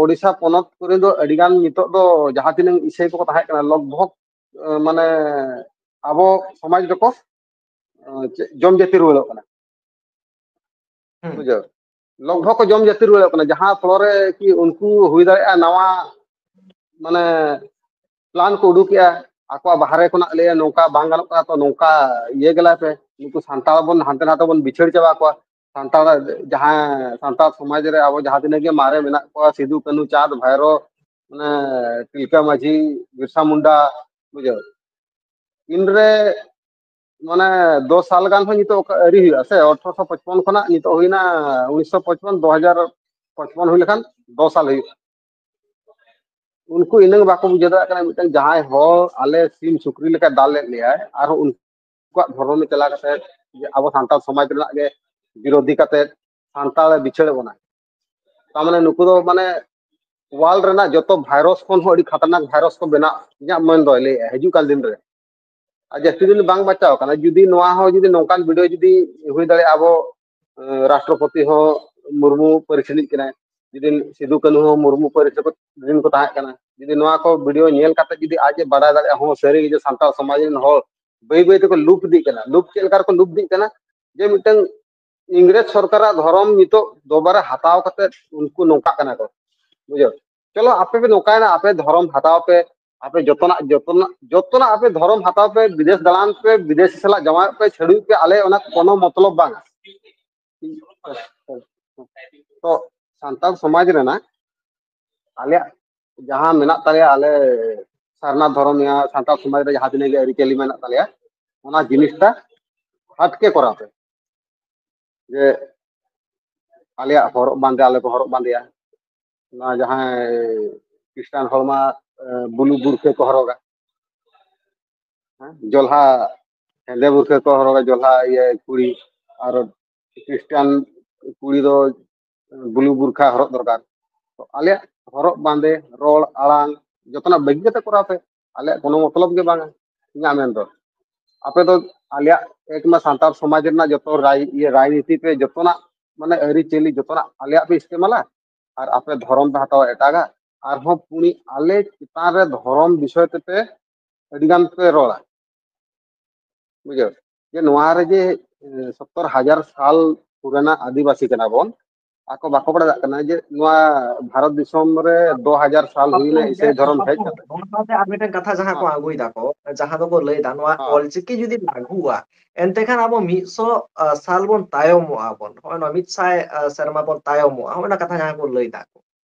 ᱳᱰᱤᱥᱟ ᱯᱚᱱᱚᱛ ᱠᱚᱨᱮ ᱫᱚ ᱟᱹᱰᱤᱜᱟᱱ ᱱᱤᱛᱚᱜ ᱫᱚ ᱡᱟᱦᱟᱸ ᱛᱤᱱᱟᱹᱝ ᱤᱥᱟᱹᱭ ᱠᱚᱠᱚ ᱛᱟᱦᱮᱸ ᱠᱟᱱᱟ, ᱞᱚᱜᱽ ᱵᱷᱚᱜᱽ, ᱟᱸ, ᱢᱟᱱᱮ ᱟᱵᱚ ᱥᱚᱢᱟᱡᱽ ᱫᱚᱠᱚ, ᱟᱸ, ᱪᱮᱫ, ᱡᱚᱢ ᱡᱟᱹᱛᱤ ᱨᱩᱣᱟᱹᱲᱚᱜ ᱠᱟᱱᱟ, ᱦᱩᱸ᱾ ᱵᱩᱡᱷᱟᱹᱣ᱾ ᱞᱚᱜᱽ ᱵᱷᱚᱜᱽ ᱠᱚ ᱡᱚᱢ ᱡᱟᱹᱛᱤ ᱨᱩᱣᱟᱹᱲᱚᱜ ᱠᱟᱱᱟ, ᱡᱟᱦᱟᱸ ᱯᱷᱚᱞᱚ ᱨᱮ ᱠᱤ ᱩᱱᱠᱩ ᱦᱩᱭ ᱫᱟᱲᱮᱭᱟᱜᱼᱟ ᱱᱟᱣᱟ ᱢᱟᱱᱮ ᱯᱞᱟᱱ ᱠᱚ ᱩᱰᱩᱠᱮᱜᱼᱟ, ᱟᱠᱚᱣᱟᱜ ᱵᱟᱦᱨᱮ ᱠᱷᱚᱱᱟᱜ ᱞᱟᱹᱭᱟ ᱱᱚᱝᱠᱟ ᱵᱟᱝ ᱜᱟᱱᱚᱜ ᱠᱟᱱᱟ, ᱛᱚ ᱱᱚᱝᱠᱟ ᱤᱭᱟᱹ ᱜᱮᱞᱟᱭ ᱯᱮ, ᱱᱩᱠᱩ ᱥᱟᱱᱛᱟᱲ ᱵᱚᱱ ᱦᱟᱱᱛᱮ ᱱᱟᱛᱮ ᱵᱚᱱ ᱵᱤᱪᱷᱟᱹᱲ ᱪᱟᱵᱟ ᱠᱚᱣᱟ, ᱥᱟᱱᱛᱟᱲ ᱡᱟᱦᱟᱸ ᱥᱟᱱᱛᱟᱲ ᱥᱚᱢᱟᱡᱽ ᱨᱮ ᱟᱵᱚ ᱡᱟᱦᱟᱸ ᱛᱤᱱᱟᱹᱜ ᱜᱮ ᱢᱟᱨᱮ ᱢᱮᱱᱟᱜ ᱠᱚᱣᱟ, ᱥᱤᱫᱩ ᱠᱟᱹᱱᱦᱩ ᱪᱟᱸᱫᱽ ᱵᱷᱟᱭᱨᱳ, ᱢᱟᱱᱮ ᱛᱤᱞᱠᱟᱹ ᱢᱟᱹᱡᱷᱤ, ᱵᱤᱨᱥᱟ ᱢᱩᱱᱰᱟ, ᱵᱩᱡᱷᱟᱹᱣ, ᱤᱱᱨᱮ ᱢᱟᱱᱮ ᱫᱚᱥ ᱥᱟᱞ ᱜᱟᱱ ᱦᱚᱸ ᱱᱤᱛᱚᱜ ᱟᱹᱣᱨᱤ ᱦᱩᱭᱩᱜᱼᱟ ᱥᱮ, ᱟᱴᱷᱨᱚᱥᱚ ᱯᱚᱪᱯᱚᱱ ᱠᱷᱚᱱᱟᱜ ᱱᱤᱛᱚᱜ ᱦᱩᱭᱱᱟ ᱩᱱᱤᱥᱥᱚ ᱯᱚᱪᱯᱚᱱ, ᱫᱩ ᱦᱟᱡᱟᱨ ᱯᱚᱪᱯᱚᱱ ᱦᱩᱭ ᱞᱮᱠᱷᱟᱱ ᱫᱚᱥ ᱥᱟᱞ ᱦᱩᱭᱩᱜᱼᱟ᱾ ᱩᱱᱠᱩ ᱤᱱᱟᱹᱝ ᱵᱟᱠᱚ ᱵᱩᱡᱷᱟᱹᱣ ᱫᱟᱲᱮᱭᱟᱜ ᱠᱟᱱᱟ, ᱢᱤᱫᱴᱟᱝ ᱡᱟᱦᱟᱸᱭ ᱦᱚᱲ ᱟᱞᱮ ᱥᱤᱢ ᱥᱩᱠᱨᱤ ᱞᱮᱠᱟ ᱫᱟᱞ ᱞᱮᱫ ᱞᱮᱭᱟᱭ, ᱟᱨᱦᱚᱸ ᱩᱱᱠᱩᱣᱟᱜ ᱫᱷᱚᱨᱚᱢ ᱨᱮ ᱪᱟᱞᱟᱣ ᱠᱟᱛᱮ ᱡᱮ ᱟᱵᱚ ᱥᱟᱱᱛᱟᱲ ᱥᱚᱢᱟᱡᱽ ᱨᱮᱱᱟᱜ ᱜᱮ ᱵᱤᱨᱳᱫᱷᱤ ᱠᱟᱛᱮ ᱥᱟᱱᱛᱟᱲ ᱵᱤᱪᱷᱟᱹᱲ ᱵᱚᱱᱟ᱾ ᱛᱟᱨ ᱢᱟᱱᱮ ᱱᱩᱠᱩ ᱫᱚ ᱢᱟᱱᱮ ᱣᱟᱨᱞᱰ ᱨᱮᱱᱟᱜ ᱡᱚᱛᱚ ᱵᱷᱟᱭᱨᱟᱥ ᱠᱷᱚᱱ ᱦᱚᱸ ᱟᱹᱰᱤ ᱠᱷᱟᱛᱟᱨᱱᱟᱠ ᱵᱷᱟᱭᱨᱟᱥ ᱠᱚ ᱵᱮᱱᱟᱜ, ᱤᱧᱟᱹᱜ ᱢᱚᱱ ᱫᱚᱭ ᱞᱟᱹᱭᱮᱫᱼᱟ ᱦᱤᱡᱩᱜ ᱠᱟᱱ ᱫᱤᱱ ᱨᱮ᱾ ᱟᱨ ᱡᱟᱹᱥᱛᱤ ᱫᱤᱱ ᱵᱟᱝ ᱵᱟᱧᱪᱟᱣ ᱠᱟᱱᱟ, ᱡᱩᱫᱤ ᱱᱚᱣᱟ ᱦᱚᱸ ᱡᱩᱫᱤ ᱱᱚᱝᱠᱟᱱ ᱵᱷᱤᱰᱤᱭᱳ ᱡᱩᱫᱤ ᱦᱩᱭ ᱫᱟᱲᱮᱭᱟᱜᱼᱟ, ᱟᱵᱚ ᱨᱟᱥᱴᱨᱚᱯᱚᱛᱤ ᱦᱚᱸ ᱢᱩᱨᱢᱩ ᱯᱟᱹᱨᱤᱥ ᱨᱤᱱᱤᱡ ᱠᱟᱱᱟᱭ, ᱡᱩᱫᱤ ᱥᱤᱫᱩ ᱠᱟᱹᱱᱦᱩ ᱦᱚᱸ ᱢᱩᱨᱢᱩ ᱯᱟᱹᱨᱤᱥ ᱨᱮᱱ ᱠᱚ ᱛᱟᱦᱮᱸ ᱠᱟᱱᱟ, ᱡᱩᱫᱤ ᱱᱚᱣᱟ ᱠᱚ ᱵᱷᱤᱰᱤᱭᱳ ᱧᱮᱞ ᱠᱟᱛᱮ ᱡᱩᱫᱤ ᱟᱡ ᱮ ᱵᱟᱰᱟᱭ ᱫᱟᱲᱮᱭᱟᱜᱼᱟ, ᱦᱚᱸ ᱥᱟᱹᱨᱤ ᱜᱮ ᱡᱮ ᱥᱟᱱᱛᱟᱲ ᱥᱚᱢᱟᱡᱽ ᱨᱮᱱ ᱦᱚᱲ ᱵᱟᱹᱭ ᱵᱟᱹᱭ ᱛᱮᱠᱚ ᱞᱩᱯ ᱤᱫᱤᱜ ᱠᱟᱱᱟ, ᱞᱩᱯ ᱪᱮᱫ ᱞᱮᱠᱟ ᱨᱮᱠᱚ ᱞᱩᱯ ᱤᱫᱤᱜ ᱠᱟᱱᱟ, ᱡᱮ ᱢᱤᱫᱴᱟᱝ ᱤᱝᱨᱮᱡᱽ ᱥᱚᱨᱠᱟᱨᱟᱜ ᱫᱷᱚᱨᱚᱢ ᱱᱤᱛᱚᱜ ᱫᱚᱵᱟᱨᱟ ᱦᱟᱛᱟᱣ ᱠᱟᱛᱮ ᱩᱱᱠᱩ ᱱᱚᱝᱠᱟᱜ ᱠᱟᱱᱟ ᱠᱚ, ᱵᱩᱡᱷᱟᱹᱣ? ᱪᱚᱞᱚ ᱟᱯᱮ ᱯᱮ ᱱᱚᱝᱠᱟᱭᱮᱱᱟ, ᱟᱯᱮ ᱫᱷᱚᱨᱚᱢ ᱦᱟᱛᱟᱣ ᱯᱮ, ᱟᱯᱮ ᱡᱚᱛᱚᱱᱟᱜ ᱡᱚᱛᱚᱱᱟᱜ ᱡᱚᱛᱚᱱᱟᱜ ᱟᱯᱮ ᱫᱷᱚᱨᱚᱢ ᱦᱟᱛᱟᱣ ᱯᱮ, ᱵᱤᱫᱮᱥ ᱫᱟᱬᱟᱱ ᱯᱮ, ᱵᱤᱫᱮᱥᱤ ᱥᱟᱞᱟᱜ ᱡᱟᱶᱟᱭᱚᱜ ᱯᱮ, ᱪᱷᱟᱹᱰᱩᱭ ᱯᱮ, ᱟᱞᱮ ᱚᱱᱟ ᱠᱳᱱᱳ ᱢᱚᱛᱞᱚᱵ ᱵᱟᱝᱟ᱾ ᱛᱚ ᱥᱟᱱᱛᱟᱲ ᱥᱚᱢᱟᱡᱽ ᱨᱮᱱᱟᱜ ᱟᱞᱮᱭᱟᱜ ᱡᱟᱦᱟᱸ ᱢᱮᱱᱟᱜ ᱛᱟᱞᱮᱭᱟ, ᱟᱞᱮ ᱥᱟᱨᱱᱟ ᱫᱷᱚᱨᱚᱢ ᱱᱤᱭᱟᱹ ᱥᱟᱱᱛᱟᱲ ᱥᱚᱢᱟᱡᱽ ᱨᱮ ᱡᱟᱦᱟᱸ ᱛᱤᱱᱟᱹᱜ ᱜᱮ ᱟᱹᱨᱤᱪᱟᱹᱞᱤ ᱢᱮᱱᱟᱜ ᱛᱟᱞᱮᱭᱟ, ᱚᱱᱟ ᱡᱤᱱᱤᱥᱴᱟ ᱦᱟᱴᱠᱮ ᱠᱚᱨᱟᱣ ᱯᱮ᱾ ᱡᱮ ᱟᱞᱮᱭᱟᱜ ᱦᱚᱨᱚᱜ ᱵᱟᱸᱫᱮ ᱟᱞᱮ ᱠᱚ ᱦᱚᱨᱚᱜ ᱵᱟᱸᱫᱮᱭᱟ, ᱚᱱᱟ ᱡᱟᱦᱟᱸᱭ ᱠᱷᱨᱤᱥᱴᱟᱱ ᱦᱚᱲ ᱢᱟ ᱵᱞᱩ ᱵᱩᱨᱠᱷᱟᱹ ᱠᱚ ᱦᱚᱨᱚᱜᱟ, ᱦᱮᱸ, ᱡᱚᱞᱦᱟ ᱦᱮᱸᱫᱮ ᱵᱩᱨᱠᱷᱟᱹ ᱠᱚ ᱦᱚᱨᱚᱜᱟ, ᱡᱚᱞᱦᱟ ᱤᱭᱟᱹ ᱠᱩᱲᱤ, ᱟᱨ ᱠᱷᱨᱤᱥᱴᱟᱱ ᱠᱩᱲᱤ ᱫᱚ ᱵᱞᱩ ᱵᱩᱨᱠᱷᱟ ᱦᱚᱨᱚᱜ ᱫᱚᱨᱠᱟᱨ᱾ ᱛᱚ ᱟᱞᱮᱭᱟᱜ ᱦᱚᱨᱚᱜ ᱵᱟᱸᱫᱮ, ᱨᱚᱲ ᱟᱲᱟᱝ, ᱡᱚᱛᱚᱱᱟᱜ ᱵᱟᱹᱜᱤ ᱠᱟᱛᱮ ᱠᱚᱨᱟᱣ ᱯᱮ, ᱟᱞᱮᱭᱟᱜ ᱠᱳᱱᱳ ᱢᱚᱛᱞᱚᱵ ᱜᱮ ᱵᱟᱝᱟ᱾ ᱤᱧᱟᱹᱜ ᱢᱮᱱ ᱫᱚ ᱟᱯᱮ ᱫᱚ ᱟᱞᱮᱭᱟᱜ ᱮᱠᱢᱟ ᱥᱟᱱᱛᱟᱲ ᱥᱚᱢᱟᱡᱽ ᱨᱮᱱᱟᱜ ᱡᱚᱛᱚ ᱨᱟᱭ ᱤᱭᱟᱹ ᱨᱟᱡᱽᱱᱤᱛᱤ ᱯᱮ, ᱡᱚᱛᱚᱱᱟᱜ ᱢᱟᱱᱮ ᱟᱹᱨᱤᱪᱟᱹᱞᱤ ᱡᱚᱛᱚᱱᱟᱜ ᱟᱞᱮᱭᱟᱜ ᱯᱮ ᱤᱥᱛᱮᱢᱟᱞᱟ, ᱟᱨ ᱟᱯᱮ ᱫᱷᱚᱨᱚᱢ ᱯᱮ ᱦᱟᱛᱟᱣᱟ ᱮᱴᱟᱜᱟᱜ, ᱟᱨᱦᱚᱸ ᱯᱩᱱᱤ ᱟᱞᱮ ᱪᱮᱛᱟᱱ ᱨᱮ ᱫᱷᱚᱨᱚᱢ ᱵᱤᱥᱚᱭ ᱛᱮᱯᱮ ᱟᱹᱰᱤ ᱜᱟᱱ ᱯᱮ ᱨᱚᱲᱟ, ᱵᱩᱡᱷᱟᱹᱣ? ᱡᱮ ᱱᱚᱣᱟ ᱨᱮ ᱡᱮ ᱥᱚᱛᱛᱚᱨ ᱦᱟᱡᱟᱨ ᱥᱟᱞ ᱯᱩᱨᱟᱱᱟ ᱟᱹᱫᱤᱵᱟᱹᱥᱤ ᱠᱟᱱᱟ ᱵᱚᱱ, ᱟᱠᱚ ᱵᱟᱠᱚ ᱵᱟᱲᱟᱭ ᱫᱟᱲᱮᱭᱟᱜ ᱠᱟᱱᱟ ᱡᱮ ᱱᱚᱣᱟ ᱵᱷᱟᱨᱚᱛ ᱫᱤᱥᱚᱢ ᱨᱮ ᱫᱩ ᱦᱟᱡᱟᱨ ᱥᱟᱞ ᱦᱩᱭᱱᱟ ᱤᱥᱟᱹᱭ ᱫᱷᱚᱨᱚᱢ ᱦᱮᱡ ᱠᱟᱛᱮ᱾ ᱚᱱᱟ ᱥᱟᱶᱛᱮ ᱟᱨ ᱢᱤᱫᱴᱮᱱ ᱠᱟᱛᱷᱟ ᱡᱟᱦᱟᱸ ᱠᱚ ᱟᱹᱜᱩᱭ ᱫᱟᱠᱚ, ᱡᱟᱦᱟᱸ ᱫᱚᱠᱚ ᱞᱟᱹᱭ ᱫᱟ, ᱱᱚᱣᱟ ᱦᱮᱸ᱾ ᱚᱞᱪᱤᱠᱤ ᱡᱩᱫᱤ ᱞᱟᱹᱜᱩᱜᱼᱟ, ᱮᱱᱛᱮ ᱠᱷᱟᱱ ᱟᱵᱚ ᱢᱤᱫ ᱥᱚ ᱥᱟᱞ ᱵᱚᱱ ᱛᱟᱭᱚᱢᱚᱜᱼᱟ ᱵᱚᱱ, ᱱᱚᱜᱼᱚᱭ ᱱᱚᱣᱟ ᱢᱤᱫ ᱥᱟᱭ ᱥᱮᱨᱢᱟ ᱵᱚᱱ ᱛᱟᱭᱚᱢᱚᱜᱼᱟ, ᱱᱚᱜᱼᱚᱭ ᱱᱚᱣᱟ ᱠᱟᱛᱷᱟ ᱡᱟᱦᱟᱸ ᱠᱚ ᱞᱟᱹᱭ ᱫᱟᱠᱚ᱾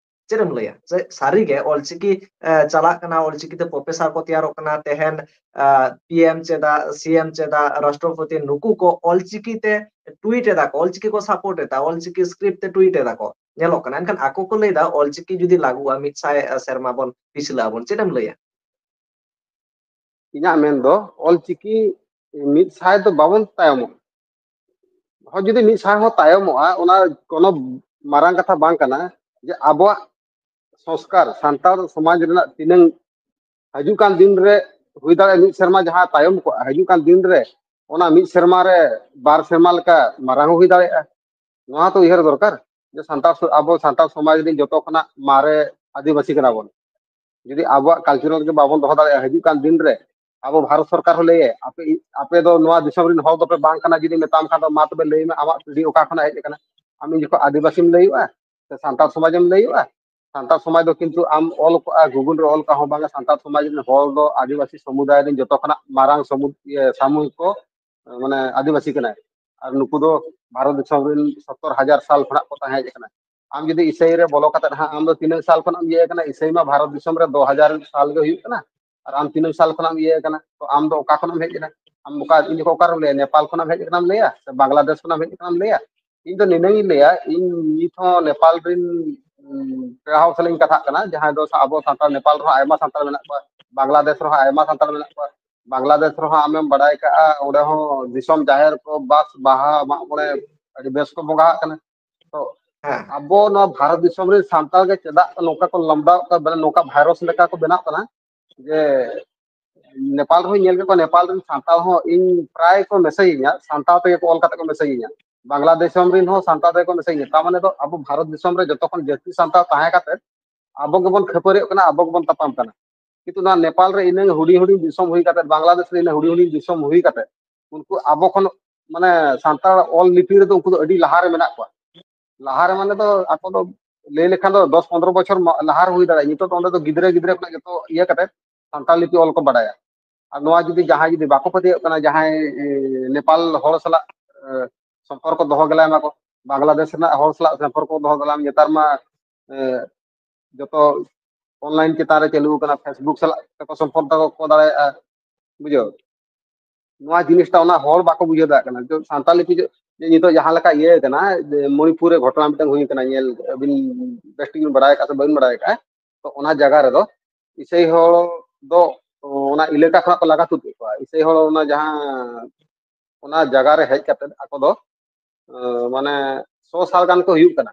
ᱪᱮᱫ ᱮᱢ ᱞᱟᱹᱭᱟ? ᱥᱟᱹᱨᱤᱜᱮ ᱚᱞᱪᱤᱠᱤ ᱪᱟᱞᱟᱜ ᱠᱟᱱᱟ, ᱚᱞᱪᱤᱠᱤ ᱛᱮ ᱯᱨᱚᱯᱷᱮᱥᱟᱨ ᱠᱚ ᱛᱮᱭᱟᱨᱚᱜ ᱠᱟᱱᱟ, ᱛᱮᱦᱮᱧ ᱯᱤ ᱮᱢ ᱪᱮᱫᱟᱜ, ᱥᱤ ᱮᱢ ᱪᱮᱫᱟᱜ, ᱨᱟᱥᱴᱨᱚᱯᱚᱛᱤ, ᱱᱩᱠᱩ ᱠᱚ ᱚᱞᱪᱤᱠᱤ ᱛᱮ ᱴᱩᱭᱤᱴ ᱮᱫᱟ ᱠᱚ, ᱚᱞᱪᱤᱠᱤ ᱠᱚ ᱥᱟᱯᱳᱨᱴ ᱮᱫᱟ, ᱚᱞᱪᱤᱠᱤ ᱥᱠᱨᱤᱯᱴ ᱛᱮ ᱴᱩᱭᱤᱴ ᱮᱫᱟ ᱠᱚ, ᱧᱮᱞᱚᱜ ᱠᱟᱱᱟ᱾ ᱮᱱᱠᱷᱟᱱ ᱟᱠᱚ ᱠᱚ ᱞᱟᱹᱭ ᱫᱟ ᱚᱞᱪᱤᱠᱤ ᱡᱩᱫᱤ ᱞᱟᱹᱜᱩᱜᱼᱟ, ᱢᱤᱫ ᱥᱟᱭ ᱥᱮᱨᱢᱟ ᱵᱚᱱ ᱯᱤᱪᱷᱞᱟᱹᱜ ᱟᱵᱚᱱ᱾ ᱪᱮᱫ ᱮᱢ ᱞᱟᱹᱭᱟ? ᱤᱧᱟᱹᱜ ᱢᱮᱱ ᱫᱚ ᱚᱞᱪᱤᱠᱤ ᱢᱤᱫ ᱥᱟᱭ ᱫᱚ ᱵᱟᱵᱚᱱ ᱛᱟᱭᱚᱢᱚᱜᱼᱟ᱾ ᱦᱚᱸ, ᱡᱩᱫᱤ ᱢᱤᱫ ᱥᱟᱭ ᱦᱚᱸ ᱛᱟᱭᱚᱢᱚᱜᱼᱟ, ᱚᱱᱟ ᱠᱳᱱᱳ ᱢᱟᱨᱟᱝ ᱠᱟᱛᱷᱟ ᱵᱟᱝ ᱠᱟᱱᱟ᱾ ᱡᱮ ᱟᱵᱚᱣᱟᱜ ᱥᱚᱝᱥᱠᱟᱨ, ᱥᱟᱱᱛᱟᱲ ᱥᱚᱢᱟᱡᱽ ᱨᱮᱱᱟᱜ ᱛᱤᱱᱟᱹᱝ ᱦᱤᱡᱩᱜ ᱠᱟᱱ ᱫᱤᱱ ᱨᱮ ᱦᱩᱭ ᱫᱟᱲᱮᱭᱟᱜᱼᱟ, ᱢᱤᱫ ᱥᱮᱨᱢᱟ ᱡᱟᱦᱟᱸ ᱛᱟᱭᱚᱢ ᱠᱚᱜᱼᱟ, ᱦᱤᱡᱩᱜ ᱠᱟᱱ ᱫᱤᱱ ᱨᱮ ᱚᱱᱟ ᱢᱤᱫ ᱥᱮᱨᱢᱟ ᱨᱮ ᱵᱟᱨ ᱥᱮᱨᱢᱟ ᱞᱮᱠᱟ ᱢᱟᱨᱟᱝ ᱦᱚᱸ ᱦᱩᱭ ᱫᱟᱲᱮᱭᱟᱜᱼᱟ᱾ ᱱᱚᱣᱟ ᱛᱚ ᱩᱭᱦᱟᱹᱨ ᱫᱚᱨᱠᱟᱨ ᱡᱮ ᱥᱟᱱᱛᱟᱲ ᱥᱚ-, ᱟᱵᱚ ᱥᱟᱱᱛᱟᱲ ᱥᱚᱢᱟᱡᱽ ᱨᱮᱱ ᱡᱚᱛᱚ ᱠᱷᱚᱱᱟᱜ ᱢᱟᱨᱮ ᱟᱹᱫᱤᱵᱟᱹᱥᱤ ᱠᱟᱱᱟ ᱵᱚᱱ᱾ ᱡᱩᱫᱤ ᱟᱵᱚᱣᱟᱜ ᱠᱟᱞᱪᱟᱨᱟᱞ ᱜᱮ ᱵᱟᱵᱚᱱ ᱫᱚᱦᱚ ᱫᱟᱲᱮᱭᱟᱜᱼᱟ, ᱦᱤᱡᱩᱜ ᱠᱟᱱ ᱫᱤᱱ ᱨᱮ ᱟᱵᱚ ᱵᱷᱟᱨᱚᱛ ᱥᱚᱨᱠᱟᱨ ᱦᱚᱸ ᱞᱟᱹᱭᱟᱭ, ᱟᱯᱮ, ᱟᱯᱮ ᱫᱚ ᱱᱚᱣᱟ ᱫᱤᱥᱚᱢ ᱨᱮᱱ ᱦᱚᱲ ᱫᱚᱯᱮ ᱵᱟᱝ ᱠᱟᱱᱟ, ᱡᱩᱫᱤ ᱢᱮᱛᱟᱢ ᱠᱷᱟᱱ ᱫᱚ ᱢᱟ ᱛᱚᱵᱮ ᱞᱟᱹᱭ ᱢᱮ ᱟᱢᱟᱜ ᱯᱤᱲᱦᱤ ᱚᱠᱟ ᱠᱷᱚᱱᱟᱜ ᱦᱮᱡ ᱟᱠᱟᱱᱟ᱾ ᱟᱢ ᱡᱚᱠᱷᱚᱱ ᱟᱹᱫᱤᱵᱟᱹᱥᱤᱢ ᱞᱟᱹᱭᱚᱜᱼᱟ ᱥᱮ ᱥᱟᱱᱛᱟᱲ ᱥᱚᱢᱟᱡᱽ ᱮᱢ ᱞᱟᱹᱭᱚᱜᱼᱟ, ᱥᱟᱱᱛᱟᱲ ᱥᱚᱢᱟᱡᱽ ᱫᱚ ᱠᱤᱱᱛᱩ ᱟᱢ ᱚᱞ ᱠᱚᱜᱼᱟ, ᱜᱩᱜᱩᱞ ᱨᱮ ᱚᱞ ᱠᱟᱜ ᱦᱚᱸ ᱵᱟᱝᱟ, ᱥᱟᱱᱛᱟᱲ ᱥᱚᱢᱟᱡᱽ ᱨᱮᱱ ᱦᱚᱲ ᱫᱚ ᱟᱹᱫᱤᱵᱟᱹᱥᱤ ᱥᱚᱢᱩᱫᱟᱭ ᱨᱮᱱ ᱡᱚᱛᱚ ᱠᱷᱚᱱᱟᱜ ᱢᱟᱨᱟᱝ ᱥᱚᱢᱩ-, ᱤᱭᱟᱹ, ᱥᱟᱢᱩᱦᱤᱠ ᱠᱚ, ᱢᱟᱱᱮ ᱟᱹᱫᱤᱵᱟᱹᱥᱤ ᱠᱟᱱᱟᱭ᱾ ᱟᱨ ᱱᱩᱠᱩ ᱫᱚ ᱵᱷᱟᱨᱚᱛ ᱫᱤᱥᱚᱢ ᱨᱮᱱ ᱥᱚᱛᱛᱚᱨ ᱦᱟᱡᱟᱨ ᱥᱟᱞ ᱠᱷᱚᱱᱟᱜ ᱠᱚ ᱛᱟᱦᱮᱸ ᱦᱮᱡ ᱟᱠᱟᱱᱟ᱾ ᱟᱢ ᱡᱩᱫᱤ ᱤᱥᱟᱹᱭ ᱨᱮ ᱵᱚᱞᱚ ᱠᱟᱛᱮ ᱦᱟᱸᱜ, ᱟᱢ ᱫᱚ ᱛᱤᱱᱟᱹᱜ ᱥᱟᱞ ᱠᱷᱚᱱᱟᱜ ᱮᱢ ᱤᱭᱟᱹ ᱟᱠᱟᱱᱟ? ᱤᱥᱟᱹᱭ ᱢᱟ ᱵᱷᱟᱨᱚᱛ ᱫᱤᱥᱚᱢ ᱨᱮ ᱫᱩ ᱦᱟᱡᱟᱨ ᱥᱟᱞ ᱜᱮ ᱦᱩᱭᱩᱜ ᱠᱟᱱᱟ, ᱟᱨ ᱟᱢ ᱛᱤᱱᱟᱹᱜ ᱥᱟᱞ ᱠᱷᱚᱱᱟᱜ ᱮᱢ ᱤᱭᱟᱹ ᱟᱠᱟᱱᱟ? ᱛᱚ ᱟᱢ ᱫᱚ ᱚᱠᱟ ᱠᱷᱚᱱᱟᱜ ᱮᱢ ᱦᱮᱡ ᱮᱱᱟ? ᱟᱢ ᱚᱠᱟ, ᱤᱧ ᱫᱚ ᱚᱠᱟ ᱨᱮᱢ ᱞᱟᱹᱭᱟ? ᱱᱮᱯᱟᱞ ᱠᱷᱚᱱᱟᱜ ᱮᱢ ᱦᱮᱡ ᱟᱠᱟᱱᱟᱢ ᱞᱟᱹᱭᱟ ᱥᱮ ᱵᱟᱝᱞᱟᱫᱮᱥ ᱠᱷᱚᱱᱟᱜ ᱮᱢ ᱦᱮᱡ ᱟᱠᱟᱱᱟᱢ ᱞᱟᱹᱭᱟ? ᱤᱧ ᱫᱚ ᱱᱤᱱᱟᱹᱝ ᱤᱧ ᱞᱟᱹᱭᱟ, ᱤᱧ ᱱᱤᱛ ᱦᱚᱸ ᱱᱮᱯᱟᱞ ᱨᱮᱱ, ᱩᱸ, ᱯᱮᱲᱟ ᱦᱚᱲ ᱥᱟᱞᱟᱜ ᱤᱧ ᱠᱟᱛᱷᱟᱜ ᱠᱟᱱᱟ, ᱡᱟᱦᱟᱸᱭ ᱫᱚ ᱥᱟ-, ᱟᱵᱚ ᱥᱟᱱᱛᱟᱲ, ᱱᱮᱯᱟᱞ ᱨᱮᱦᱚᱸ ᱟᱭᱢᱟ ᱥᱟᱱᱛᱟᱲ ᱢᱮᱱᱟᱜ ᱠᱚᱣᱟ, ᱵᱟᱝᱞᱟᱫᱮᱥ ᱨᱮᱦᱚᱸ ᱟᱭᱢᱟ ᱥᱟᱱᱛᱟᱲ ᱢᱮᱱᱟᱜ ᱠᱚᱣᱟ᱾ ᱵᱟᱝᱞᱟᱫᱮᱥ ᱨᱮᱦᱚᱸ ᱟᱢᱮᱢ ᱵᱟᱲᱟᱭ ᱠᱟᱜᱼᱟ, ᱚᱸᱰᱮ ᱦᱚᱸ ᱫᱤᱥᱚᱢ ᱡᱟᱦᱮᱨ ᱠᱚ, ᱵᱟᱥ, ᱵᱟᱦᱟ, ᱢᱟᱜ ᱢᱚᱬᱮ ᱟᱹᱰᱤ ᱵᱮᱥ ᱠᱚ ᱵᱚᱸᱜᱟᱣᱟᱜ ᱠᱟᱱᱟ᱾ ᱛᱚ ᱦᱮᱸ᱾ ᱟᱵᱚ ᱱᱚᱣᱟ ᱵᱷᱟᱨᱚᱛ ᱫᱤᱥᱚᱢ ᱨᱮ ᱥᱟᱱᱛᱟᱲ ᱜᱮ ᱪᱮᱫᱟᱜ ᱱᱚᱝᱠᱟ ᱠᱚ ᱞᱟᱢᱰᱟᱣᱚᱜ ᱠᱟᱱᱟ, ᱢᱟᱱᱮ ᱱᱚᱝᱠᱟ ᱵᱷᱟᱭᱨᱟᱥ ᱞᱮᱠᱟ ᱠᱚ ᱵᱮᱱᱟᱜ ᱠᱟᱱᱟ? ᱡᱮ ᱱᱮᱯᱟᱞ ᱨᱮᱦᱚᱸᱧ ᱧᱮᱞ ᱠᱮᱫ ᱠᱚᱣᱟ, ᱱᱮᱯᱟᱞ ᱨᱮᱱ ᱥᱟᱱᱛᱟᱲ ᱦᱚᱸ ᱤᱧ ᱯᱨᱟᱭ ᱠᱚ ᱢᱮᱥᱮᱡᱤᱧᱟ, ᱥᱟᱱᱛᱟᱲ ᱛᱮᱜᱮ ᱠᱚ ᱚᱞ ᱠᱟᱛᱮ ᱠᱚ ᱢᱮᱥᱮᱡᱤᱧᱟ, ᱵᱟᱝᱞᱟᱫᱮᱥ ᱫᱤᱥᱚᱢ ᱨᱮᱱ ᱦᱚᱸ ᱥᱟᱱᱛᱟᱲ ᱛᱮᱜᱮ ᱠᱚ ᱢᱮᱥᱮᱡᱤᱧᱟ᱾ ᱛᱟᱨ ᱢᱟᱱᱮ ᱫᱚ ᱟᱵᱚ ᱵᱷᱟᱨᱚᱛ ᱫᱤᱥᱚᱢ ᱨᱮ ᱡᱚᱛᱚ ᱠᱷᱚᱱ ᱡᱟᱹᱥᱛᱤ ᱥᱟᱱᱛᱟᱲ ᱛᱟᱦᱮᱸ ᱠᱟᱛᱮ ᱟᱵᱚ ᱜᱮᱵᱚᱱ ᱠᱷᱟᱹᱯᱟᱹᱨᱤᱭᱟᱹᱜ ᱠᱟᱱᱟ, ᱟᱵᱚ ᱜᱮᱵᱚᱱ ᱛᱟᱯᱟᱢ ᱠᱟᱱᱟ᱾ ᱠᱤᱱᱛᱩ ᱱᱚᱣᱟ ᱱᱮᱯᱟᱞ ᱨᱮ ᱤᱱᱟᱹ ᱦᱩᱰᱤᱧ ᱦᱩᱰᱤᱧ ᱫᱤᱥᱚᱢ ᱦᱩᱭ ᱠᱟᱛᱮ, ᱵᱟᱝᱞᱟᱫᱮᱥ ᱨᱮ ᱤᱱᱟᱹ ᱦᱩᱰᱤᱧ ᱦᱩᱰᱤᱧ ᱫᱤᱥᱚᱢ ᱦᱩᱭ ᱠᱟᱛᱮ, ᱩᱱᱠᱩ ᱟᱵᱚ ᱠᱷᱚᱱ, ᱢᱟᱱᱮ, ᱥᱟᱱᱛᱟᱲ ᱚᱞ ᱞᱤᱯᱤ ᱨᱮᱫᱚ ᱩᱱᱠᱩ ᱫᱚ ᱟᱹᱰᱤ ᱞᱟᱦᱟ ᱨᱮ ᱢᱮᱱᱟᱜ ᱠᱚᱣᱟ᱾ ᱞᱟᱦᱟᱨᱮ ᱢᱟᱱᱮ ᱫᱚ ᱟᱠᱚ ᱫᱚ ᱞᱟᱹᱭ ᱞᱮᱠᱷᱟᱱ ᱫᱚ ᱫᱚᱥ ᱯᱚᱱᱨᱚ ᱵᱚᱪᱷᱚᱨ ᱢᱟ-, ᱞᱟᱦᱟ ᱨᱮ ᱦᱩᱭ ᱫᱟᱲᱮᱭᱟᱜᱼᱟ᱾ ᱱᱤᱛᱚᱜ ᱫᱚ ᱚᱸᱰᱮ ᱫᱚ ᱜᱤᱫᱽᱨᱟᱹ ᱜᱤᱫᱽᱨᱟᱹ ᱠᱷᱚᱱᱟᱜ ᱡᱚᱛᱚ ᱤᱭᱟᱹ ᱠᱟᱛᱮ ᱥᱟᱱᱛᱟᱲ ᱞᱤᱯᱤ ᱚᱞ ᱠᱚ ᱵᱟᱰᱟᱭᱟ᱾ ᱟᱨ ᱱᱚᱣᱟ ᱡᱩᱫᱤ ᱡᱟᱦᱟᱸᱭ ᱡᱩᱫᱤ ᱵᱟᱠᱚ ᱯᱟᱹᱛᱭᱟᱹᱜ ᱠᱟᱱᱟ, ᱡᱟᱦᱟᱸᱭ ᱮ, ᱱᱮᱯᱟᱞ ᱦᱚᱲ ᱥᱟᱞᱟᱜ ᱮ, ᱥᱚᱢᱯᱚᱨᱠᱚ ᱫᱚᱦᱚ ᱜᱮᱞᱟᱭ ᱢᱟ ᱠᱚ, ᱵᱟᱝᱞᱟᱫᱮᱥ ᱨᱮᱱᱟᱜ ᱦᱚᱲ ᱥᱟᱞᱟᱜ ᱥᱚᱢᱯᱚᱨᱠᱚ ᱫᱚᱦᱚ ᱜᱮᱞᱟᱭ ᱢᱟ᱾ ᱱᱮᱛᱟᱨ ᱢᱟ ᱮ, ᱡᱚᱛᱚ online ᱪᱮᱛᱟᱱ ᱨᱮ ᱪᱟᱹᱞᱩ ᱟᱠᱟᱱᱟ, Facebook ᱥᱟᱞᱟᱜ ᱛᱮᱠᱚ ᱥᱚᱢᱯᱚᱨᱠᱚ ᱠᱚ ᱫᱟᱲᱮᱭᱟᱜᱼᱟ, ᱵᱩᱡᱷᱟᱹᱣ᱾ ᱱᱚᱣᱟ ᱡᱤᱱᱤᱥᱴᱟ ᱚᱱᱟ ᱦᱚᱲ ᱵᱟᱠᱚ ᱵᱩᱡᱷᱟᱹᱣ ᱫᱟᱲᱮᱭᱟᱜ ᱠᱟᱱᱟ᱾ ᱱᱤᱛᱚᱜ ᱥᱟᱱᱛᱟᱲ ᱞᱤᱯᱤ ᱡᱮ, ᱡᱮ ᱱᱤᱛᱚᱜ ᱡᱟᱦᱟᱸ ᱞᱮᱠᱟ ᱤᱭᱟᱹ ᱠᱟᱱᱟ, ᱡᱮ ᱢᱚᱬᱤᱯᱩᱨ ᱨᱮ ᱜᱷᱚᱴᱚᱱᱟ ᱢᱤᱫᱴᱟᱝ ᱦᱩᱭ ᱠᱟᱱᱟ, ᱧᱮᱞ ᱟᱹᱵᱤᱱ ᱵᱮᱥ ᱴᱷᱤᱠ ᱵᱤᱱ ᱵᱟᱲᱟᱭ ᱟᱠᱟᱫ ᱥᱮ ᱵᱟᱹᱵᱤᱱ ᱵᱟᱲᱟᱭ ᱟᱠᱟᱫᱼᱟ, ᱛᱚ ᱚᱱᱟ ᱡᱟᱭᱜᱟ ᱨᱮᱫᱚ ᱤᱥᱟᱹᱭ ᱦᱚᱲ ᱫᱚ ᱚᱱᱟ ᱮᱞᱟᱠᱟ ᱠᱷᱚᱱᱟᱜ ᱠᱚ ᱞᱟᱜᱟ ᱛᱩᱫ ᱠᱮᱫ ᱠᱚᱣᱟ᱾ ᱤᱥᱟᱹᱭ ᱦᱚᱲ ᱚᱱᱟ ᱡᱟᱦᱟᱸ ᱚᱱᱟ ᱡᱟᱭᱜᱟ ᱨᱮ ᱦᱮᱡ ᱠᱟᱛᱮ ᱟᱠᱚ ᱫᱚ ᱮ, ᱢᱟᱱᱮ ᱥᱚ ᱥᱟᱞ ᱜᱟᱱ ᱠᱚ ᱦᱩᱭᱩᱜ ᱠᱟᱱᱟ᱾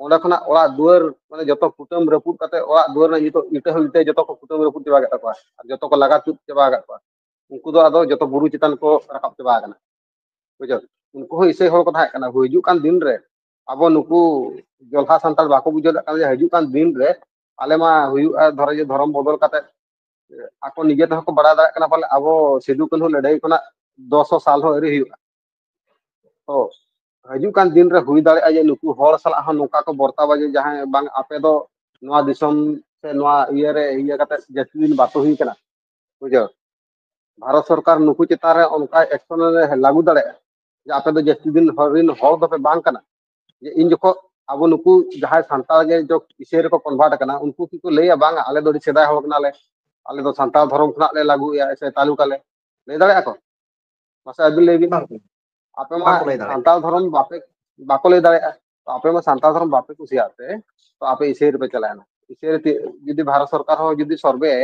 ᱚᱸᱰᱮ ᱠᱷᱚᱱᱟᱜ ᱚᱲᱟᱜ ᱫᱩᱣᱟᱹᱨ ᱢᱟᱱᱮ ᱡᱚᱛᱚ ᱠᱩᱴᱟᱹᱢ ᱨᱟᱹᱯᱩᱫ ᱠᱟᱛᱮ ᱚᱲᱟᱜ ᱫᱩᱣᱟᱹᱨ ᱨᱮᱱᱟᱜ ᱡᱚᱛᱚ ᱤᱴᱟᱹ ᱦᱚᱸ ᱤᱴᱟᱹ ᱡᱚᱛᱚ ᱠᱚ ᱠᱩᱴᱟᱹᱢ ᱨᱟᱹᱯᱩᱫ ᱪᱟᱵᱟ ᱠᱮᱫ ᱛᱟᱠᱚᱣᱟ, ᱟᱨ ᱡᱚᱛᱚ ᱠᱚ ᱞᱟᱜᱟ ᱛᱩᱫ ᱪᱟᱵᱟ ᱟᱠᱟᱫ ᱠᱚᱣᱟ᱾ ᱩᱱᱠᱩ ᱫᱚ ᱟᱫᱚ ᱡᱚᱛᱚ ᱵᱩᱨᱩ ᱪᱮᱛᱟᱱ ᱠᱚ ᱨᱟᱠᱟᱵ ᱪᱟᱵᱟ ᱟᱠᱟᱱᱟ, ᱵᱩᱡᱷᱟᱹᱣ᱾ ᱩᱱᱠᱩ ᱦᱚᱸ ᱤᱥᱟᱹᱭ ᱦᱚᱲ ᱠᱚ ᱛᱟᱦᱮᱸ ᱠᱟᱱᱟ᱾ ᱦᱤᱡᱩᱜ ᱠᱟᱱ ᱫᱤᱱ ᱨᱮ ᱟᱵᱚ ᱱᱩᱠᱩ ᱡᱚᱞᱦᱟ ᱥᱟᱱᱛᱟᱲ ᱵᱟᱠᱚ ᱵᱩᱡᱷᱟᱹᱣ ᱫᱟᱲᱮᱭᱟᱜ ᱠᱟᱱᱟ ᱡᱮ ᱦᱤᱡᱩᱜ ᱠᱟᱱ ᱫᱤᱱ ᱨᱮ ᱟᱞᱮ ᱢᱟ ᱦᱩᱭᱩᱜᱼᱟ, ᱫᱷᱚᱨᱚ ᱡᱮ ᱫᱷᱚᱨᱚᱢ ᱵᱚᱫᱚᱞ ᱠᱟᱛᱮ ᱟᱠᱚ ᱱᱤᱡᱮ ᱛᱮᱦᱚᱸ ᱠᱚ ᱵᱟᱲᱟᱭ ᱫᱟᱲᱮᱭᱟᱜ ᱠᱟᱱᱟ, ᱯᱟᱞᱮ ᱟᱵᱚ ᱥᱤᱫᱩ ᱠᱟᱹᱱᱦᱩ ᱞᱟᱹᱲᱦᱟᱹᱭ ᱠᱷᱚᱱᱟᱜ ᱫᱚᱥ ᱥᱟᱞ ᱦᱚᱸ ᱟᱹᱣᱨᱤ ᱦᱩᱭᱩᱜᱼᱟ᱾ ᱛᱚ ᱦᱤᱡᱩᱜ ᱠᱟᱱ ᱫᱤᱱ ᱨᱮ ᱦᱩᱭ ᱫᱟᱲᱮᱭᱟᱜᱼᱟ ᱡᱮ ᱱᱩᱠᱩ ᱦᱚᱲ ᱥᱟᱞᱟᱜ ᱦᱚᱸ ᱱᱚᱝᱠᱟ ᱠᱚ ᱵᱚᱨᱛᱟᱣᱟ ᱡᱮ ᱡᱟᱦᱟᱸᱭ ᱵᱟᱝ ᱟᱯᱮ ᱫᱚ ᱱᱚᱣᱟ ᱫᱤᱥᱚᱢ ᱥᱮ ᱱᱚᱣᱟ ᱤᱭᱟᱹ ᱨᱮ ᱤᱭᱟᱹ ᱠᱟᱛᱮ ᱡᱟᱹᱥᱛᱤ ᱫᱤᱱ ᱵᱟᱯᱮ ᱦᱩᱭ ᱠᱟᱱᱟ, ᱵᱩᱡᱷᱟᱹᱣ᱾ ᱵᱷᱟᱨᱚᱛ ᱥᱚᱨᱠᱟᱨ ᱱᱩᱠᱩ ᱪᱮᱛᱟᱱ ᱨᱮ ᱚᱱᱠᱟ action ᱮ ᱞᱟᱹᱜᱩ ᱫᱟᱲᱮᱭᱟᱜᱼᱟ ᱡᱮ ᱟᱯᱮ ᱫᱚ ᱡᱟᱹᱥᱛᱤ ᱫᱤᱱ ᱦᱚᱲ ᱨᱮᱱ ᱦᱚᱲ ᱫᱚᱯᱮ ᱵᱟᱝ ᱠᱟᱱᱟ, ᱡᱮ ᱤᱧ ᱡᱚᱠᱷᱚᱱ ᱟᱵᱚ ᱱᱩᱠᱩ ᱡᱟᱦᱟᱸᱭ ᱥᱟᱱᱛᱟᱲ ᱜᱮ ᱡᱚ ᱤᱥᱟᱹᱭ ᱨᱮᱠᱚ convert ᱟᱠᱟᱱᱟ, ᱩᱱᱠᱩ ᱠᱤ ᱠᱚ ᱞᱟᱹᱭᱟ ᱵᱟᱝ ᱟᱞᱮ ᱫᱚ ᱟᱹᱰᱤ ᱥᱮᱫᱟᱭ ᱦᱚᱲ ᱠᱟᱱᱟᱞᱮ, ᱟᱞᱮ ᱫᱚ ᱥᱟᱱᱛᱟᱲ ᱫᱷᱚᱨᱚᱢ ᱠᱷᱚᱱᱟᱜ ᱞᱮ ᱞᱟᱹᱜᱩᱭᱟ ᱥᱮ ᱛᱟᱞᱩᱠ ᱟᱞᱮ, ᱞᱟᱹᱭ ᱫᱟᱲᱮᱭᱟᱜᱼᱟ ᱠᱚ? ᱢᱟᱥᱮ ᱟᱹᱵᱤᱱ ᱞᱟᱹᱭ ᱵᱤᱱ᱾ ᱵᱟᱝ, ᱟᱯᱮ ᱢᱟ ᱵᱟᱠᱚ ᱞᱟᱹᱭ ᱫᱟᱲᱮᱭᱟᱜᱼᱟ᱾ ᱥᱟᱱᱛᱟᱲ ᱫᱷᱚᱨᱚᱢ ᱵᱟᱯᱮ, ᱵᱟᱠᱚ ᱞᱟᱹᱭ ᱫᱟᱲᱮᱭᱟᱜᱼᱟ᱾ ᱛᱚ ᱟᱯᱮ ᱢᱟ ᱥᱟᱱᱛᱟᱲ ᱫᱷᱚᱨᱚᱢ ᱵᱟᱯᱮ ᱠᱩᱥᱤᱭᱟᱜ ᱛᱮ, ᱛᱚ ᱟᱯᱮ ᱤᱥᱟᱹᱭ ᱨᱮᱯᱮ ᱪᱟᱞᱟᱣᱮᱱᱟ᱾ ᱤᱥᱟᱹᱭ ᱨᱮ ᱛᱤ-, ᱡᱩᱫᱤ ᱵᱷᱟᱨᱚᱛ ᱥᱚᱨᱠᱟᱨ ᱦᱚᱸ ᱡᱩᱫᱤ survey,